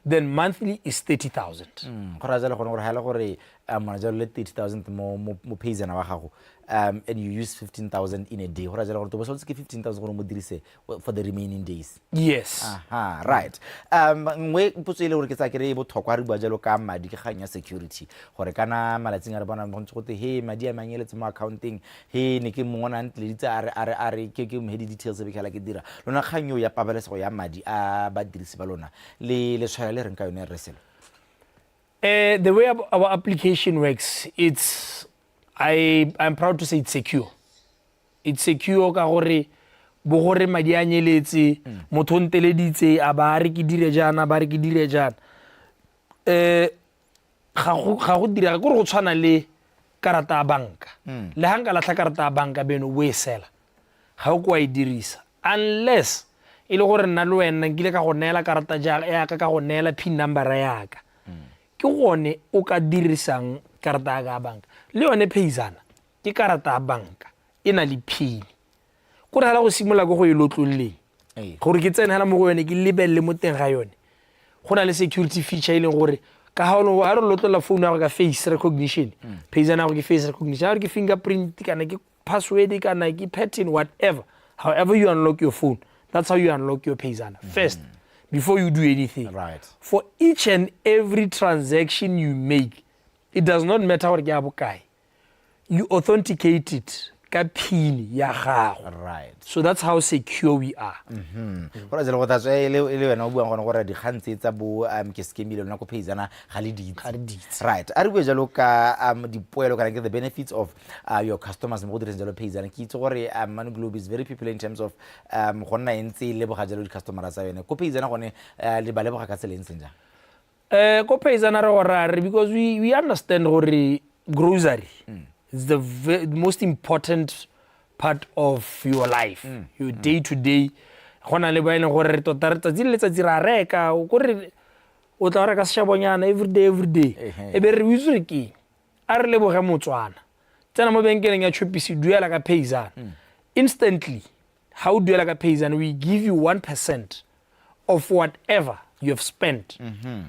then monthly is 30,000. Go raya jalo gone gore ga e le gore mona jalo le 30,000 mo Paysana wa gago and you use 15,000 in a day go raya jalo gore to bo tshwanetse ke 15,000 gore mo dirise for the remaining days. Yes. Aha, right. Nngwe potso e le gore ke tsaya kere e botlhokwa re bua jalo ka madi ke kgang ya security gore kana malatsing a re bona go ntse gote he madi a manyeletse mo accounteng he ne ke mongwe a ntleditse a re ke mo he di-details be ke ke dira lona kgang eo ya pabalesego ya madi a badirisi ba lona le le tshwaya le reng ka yone re selo. The way our application works, it's I'm proud to say it's secure. It's secure ka gore bo gore madi a nyeletse motho o nteleditse a ba re ke dire jaana ba re ke dire jaana ga go direga kore go tshwana le karata ya banka le ga nka latlha karata ya banka beno o e sela ga o ko wa e dirisa unless e le gore nna le wena nkile ka go neela karata yaka ka go neela PIN number yaka ke gone o ka dirisang karata ya ka ya banka le yone Paysana ke karata ya banka e na le PIN kore hela go simolola ko go e lotlololeng gore ke tsene hela mo go yone ke lebelele mo teng ga yone go na le security feature e leng gore ka ga ga re lotlolla phone ya go ka face recognition Paysana ya go ke face recognition ga re ke fingerprint kana ke password kana ke pattern whatever however you unlock your phone, that's how you unlock your Paysana first before you do anything. Right. For each and every transaction you make, it does not matter gore ke ya bokae, you authenticate it. ka pin ya gago. Right. So that's how secure we are. Go ra jalo go tatswa e le e le wena o buang gone gore dikgang tse tsa bo ke scamile lona ko Paysana ga le di Ga re di itse. Right. A re bue jalo ka dipoelo kana ke the benefits of your customers mo go diriseng jalo Paysana. Ke itse gore Money Globe is very popular in terms of go nna e ntse e leboga jalo di-customera tsa yone. Ko Paysana gone le ba leboga ka tsela e ntseng jang? Ko Paysana re go raya re because we understand gore grocery is the most important part of your life, your day to day. Go na le ba e leng gore re tota re tsatsi le letsatsi ra reka, o kore o tla o reka seshabonyana every day, every day. Ehe. E be re o itse gore ke eng? A re leboge Motswana. Tsena mo benkeleng ya Choppies, duela ka Paysana. Instantly, ha o duela ka Paysana, we give you 1% of whatever you have spent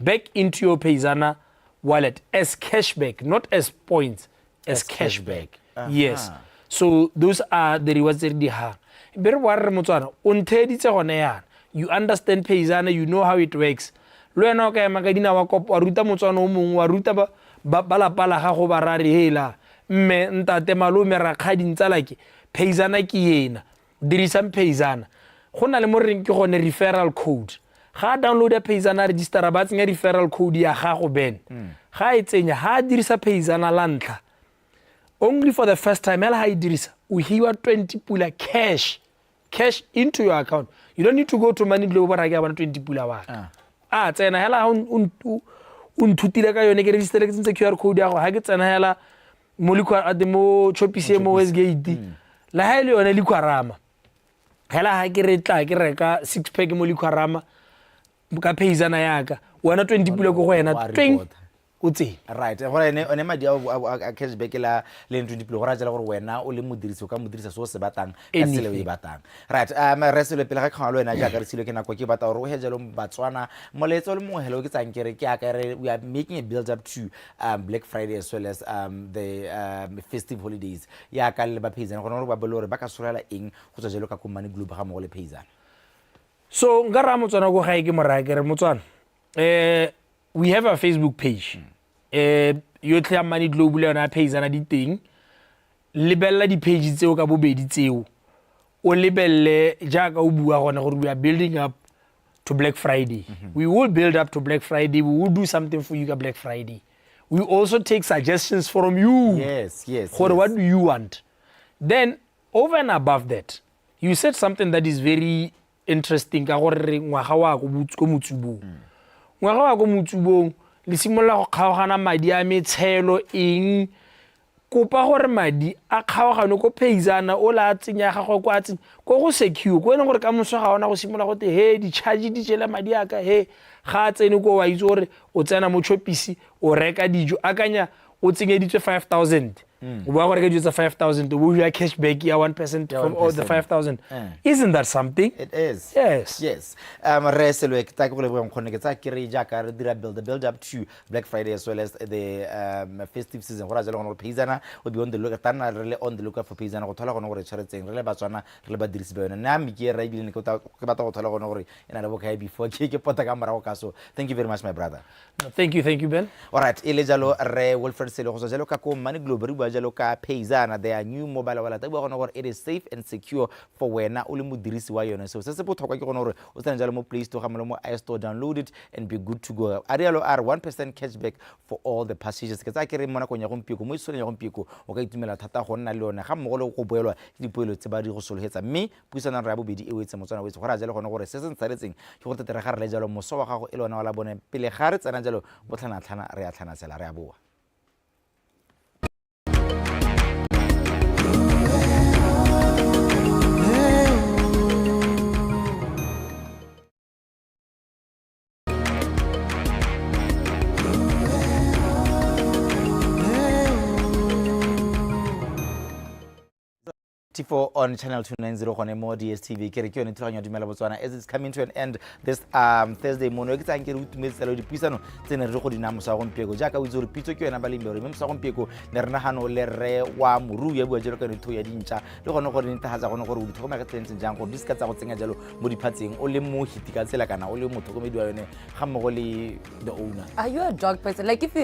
back into your Paysana wallet as cashback, not as points, as, As cashback. cashback. Yes. So those are the rewards tse re di hang. Be re boa re re Motswana, o ntheeditse gone yana. You understand Paysana, you know how it works. Le wena o ka ema ka dinao wa kopa, wa ruta Motswana o mongwe, wa ruta ba lapa la gago ba ra re hela, mme, ntate, malome, rakgadi, ntsalake, Paysana ke ena. Dirisang Paysana. Go na le mo re reng ke gone referral code. Ga a download-a Paysana, a register-a, ba tsenya referral code ya gago, Ben. Ga a e tsenya, ga a dirisa Paysana la ntlha, only for the first time, hela ga e dirisa, o hiwa 20 pula cash, cash into your account. You don't need to go to Money Globe ba ra ke a bona 20 pula wa ka. A tsena hela ha o nthutile ka yone, ke register ke tsentse QR code ya go, ha ke tsena hela mo liquor at mo Choppies mo Westgate. La ha e le yone Liquorama. Hela ha ke re tla ke reka 6 pack mo Liquorama ka Paysana yaka, wena 20 pula ko go wena, Wa tweng report. o tsene. Right. Gore ene one madi a cashback la le 20 pula, go raya jalo gore wena o le modirisi o ka mo dirisa se o se batlang ka tsela e o e Anything. batlang. Right. Re selo pele ga kgaoga le wena jaaka re silwe ke nako, ke batla gore o he jalo Batswana molaetsa o le mongwe hela o ke tsang ke re ke aka re we are making a build up to Black Friday as well as the festive holidays. Ya ka le ba Paysana gone gore ba bole gore ba ka sologela eng go tswa jalo ka ko Money Globe ga mmogo le Paysana. So nka raya Motswana ko gae ke mo raya ke re Motswana, we have a Facebook page. Yotlhe ya Money Globe le yona ya Paysana di teng. Lebelela di-page tseo ka bobedi tseo. O lebelele jaaka o bua gone gore we are building up to Black Friday. We will build up to Black Friday. We will do something for you ka Black Friday. We also take suggestions from you. Yes, Gore yes. what do you want? Then over and above that, you said something that is very interesting ka gore re ngwaga wa ko ko motsubong. Ngwaga wa ko motsubong le simolola go kgaogana madi a metshelo eng, kopa gore madi a kgaogane ko Paysana o la a tsenya gagwe ko a tsenya ko go secure ko e leng gore ka moso ga ona go simolola go te he di-charge di jele madi a ka, he ga a tsene ko wa itse gore o tsena mo Choppies o reka dijo, akanya o tsenyeditswe 5000, o boa go reka dijo tsa 5000, o bo o cashback ya 1% Ya from all the 1%. 5000. Isn't that something? It is. Yes. Yes. Re Selwe, ke tsaya ke go lebogang kgonne ke tsaya ke re jaaka re dira the build up to Black Friday as well as the festive season. Go raya jalo gone gore Paysana will be on the look, tla nna re le on the lookout for Paysana go thola gone gore e tshwaretseng re le Batswana re le badirisi ba yone. Nna mme ke ra ebile ne ke batla go thola gone gore e na le bokae before ke pota ka morago ka so. Thank you very much, my brother. No, thank you, thank you, Ben. Alright, e le jalo re Wilfred Sele go tswa jalo ka ko Money Globe re bua jalo ka Paysana, their new mobile wallet. Re bua gone gore it is safe and secure for wena o le modirisi wa yone. So se se botlhokwa ke gone gore o tsene jalo mo Play Store ga mo le mo iStore, download it and be good to go. A rialo a re 1% cashback for all the purchases. Ke tsaya ke re mo nakong ya gompieko, mo isitsong ya gompieko o ka itumela thata go nna le yone ga mmogo le go boelwa ke dipoelo tse ba di go sologetsa. Mme puisano re ya bobedi e wetse Motswana wetse go raya jalo gone gore se se ntshaletseng ke gore tete re ga re le jalo moso wa gago e le one wa la bone pele ga re tsena jalo botlhanatlhana re a tlhanasela re a boa. T4 on channel 290 gone mo DSTV ke re ke yone thulaganyo ya Dumela Botswana as it's coming to an end this Thursday mono ke tsang ke re utumetse le dipuisano tse ne re go di naya mosa wa gompieko jaaka o itse gore pitso ke yona balemi mme mosa wa gompieko ne re nagano le rre wa morui ya bua jalo ka yone thuo ya dintša le gone gore netefatsa gone gore o di tlhokomela ka tsela e ntseng jang gore di seka tsa go tsenya jalo mo diphatseng o le mohiti ka tsela kana o le motlhokomedi wa yone ga mmogo le the owner. Are you a dog person? Like if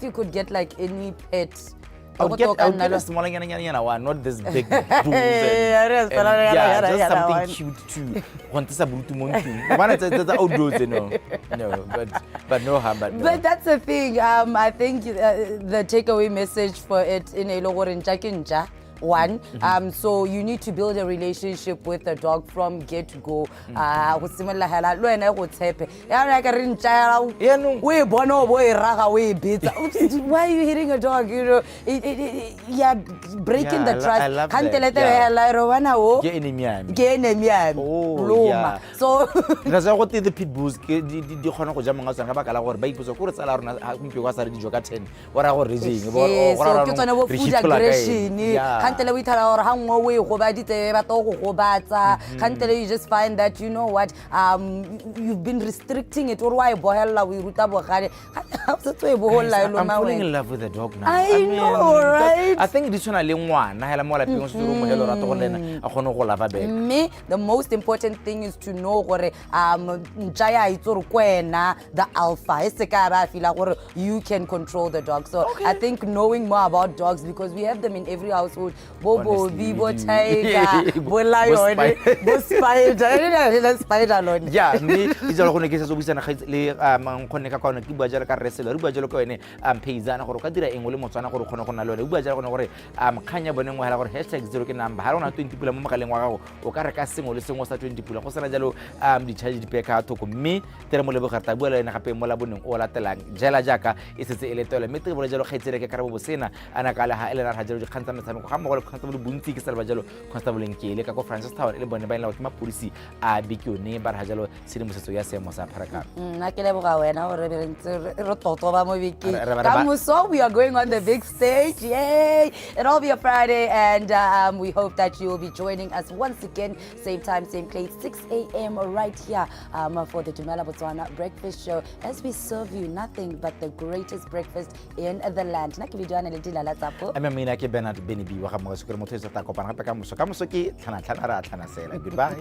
you could get like any pet, I would get, Go I would ka get nna a smaller nyana nyana nyana one, not this big bulls Yeah, and, it is, but I- and yeah, I- just I- something one. cute too. Go ntisa bodutu mo ntlong. Wa bona tse tsa outdoors tse, no. No, but no harm, but no. But that's the thing. I think the takeaway message for it in e le gore ntja ke ntja. One, so you need to build a relationship with the dog from get go. Go simolola hela le wena e go tshepe. Ya re ka re ntja ya Yaanong- o e bona o bo e raga o e betsa. Why are you hitting a dog? You know, yeah, breaking Yeah, the I trust. love Kgantele that, tebe yeah. hela e re wena o Ke enemy ya me. ke enemy ya me. Oh, Loma. yeah. So Re sa gote the pit bulls ke di kgona go ja monga tsona ka baka la gore ba ipotsa ko re tsala ya rona ha gompieno a sa re dijo ka 10 o raya gore re jeng Bo- Ee, o- go raya so ke gore tsone bo re food hithola ka eng. aggression Yeah. kgantele o ithala gore ga nngwe o e gobaditse e batla go gobatsa. Kgantele you just find that, you know what, you've been restricting it, ore wa e bogelela, o e ruta bogale, ga o setse o e bogolola e I'm loma falling in wena. love with the dog now. I know, right? I think di tshwana le ngwana hela mo lapeng o setse o mo he lorato gore le ena a kgone go lava back. Mme the most important thing is to know gore ntša ya itse gore ko wena the alpha, e se ka ba feel gore you can control the dog. So I think knowing more about dogs, because we have them in every household, bo Honestly, Bobby, bo we do. Tiger, bo Bo Lion, bo Spider, spider lone. Ya, mme ke jalo gone ke setse o buisana le nkgonne ka kwano, ke bua jalo ka rreselo, re bua jalo ka yone Pheizana, gore o ka dira eng o le Motswana gore o kgone go nna le yone. O bua jalo gone gore kgang ya bone nngwe hela gore #0 ke number ga re o na 20 pula mo mogaleng wa gago, o ka reka sengwe le sengwe sa 20 pula go sena jalo di-charge di ka thoko. Mme tere mo leboga, re tla bua le ene gape mo laboneng o latelang jela jaaka e setse e le tole. Mme tere bole jalo kgaitsedi ke Karabo Bosena a na ka le ga e le ra jalo dikgang tsa metshameko ga mmogo le constable bontsi ke saleba jalo constable Nkele ka ko Francistown, e le bone ba e leng gore ke mapodisi a Bikione ba re ga jalo tshedimosetso ya seemo sa pharakano. Nna ke leboga wena gore be re ntse re totoba mo bekeng. Ka moso we are going on the big stage. Yay! It'll be a Friday, and we hope that you will be joining us once again, same time, same place, 6 a.m. right here for the Dumela Botswana Breakfast Show, as we serve you nothing but the greatest breakfast in the land. Nna ke bidiwana le Dilala Tsapo. Ame maina ke Bernard Benebi wa ga Mogaso, kere motho e tla kopana gape ka moso. Ka moso ke tlhanatlhana, re a tlhanasela. Goodbye.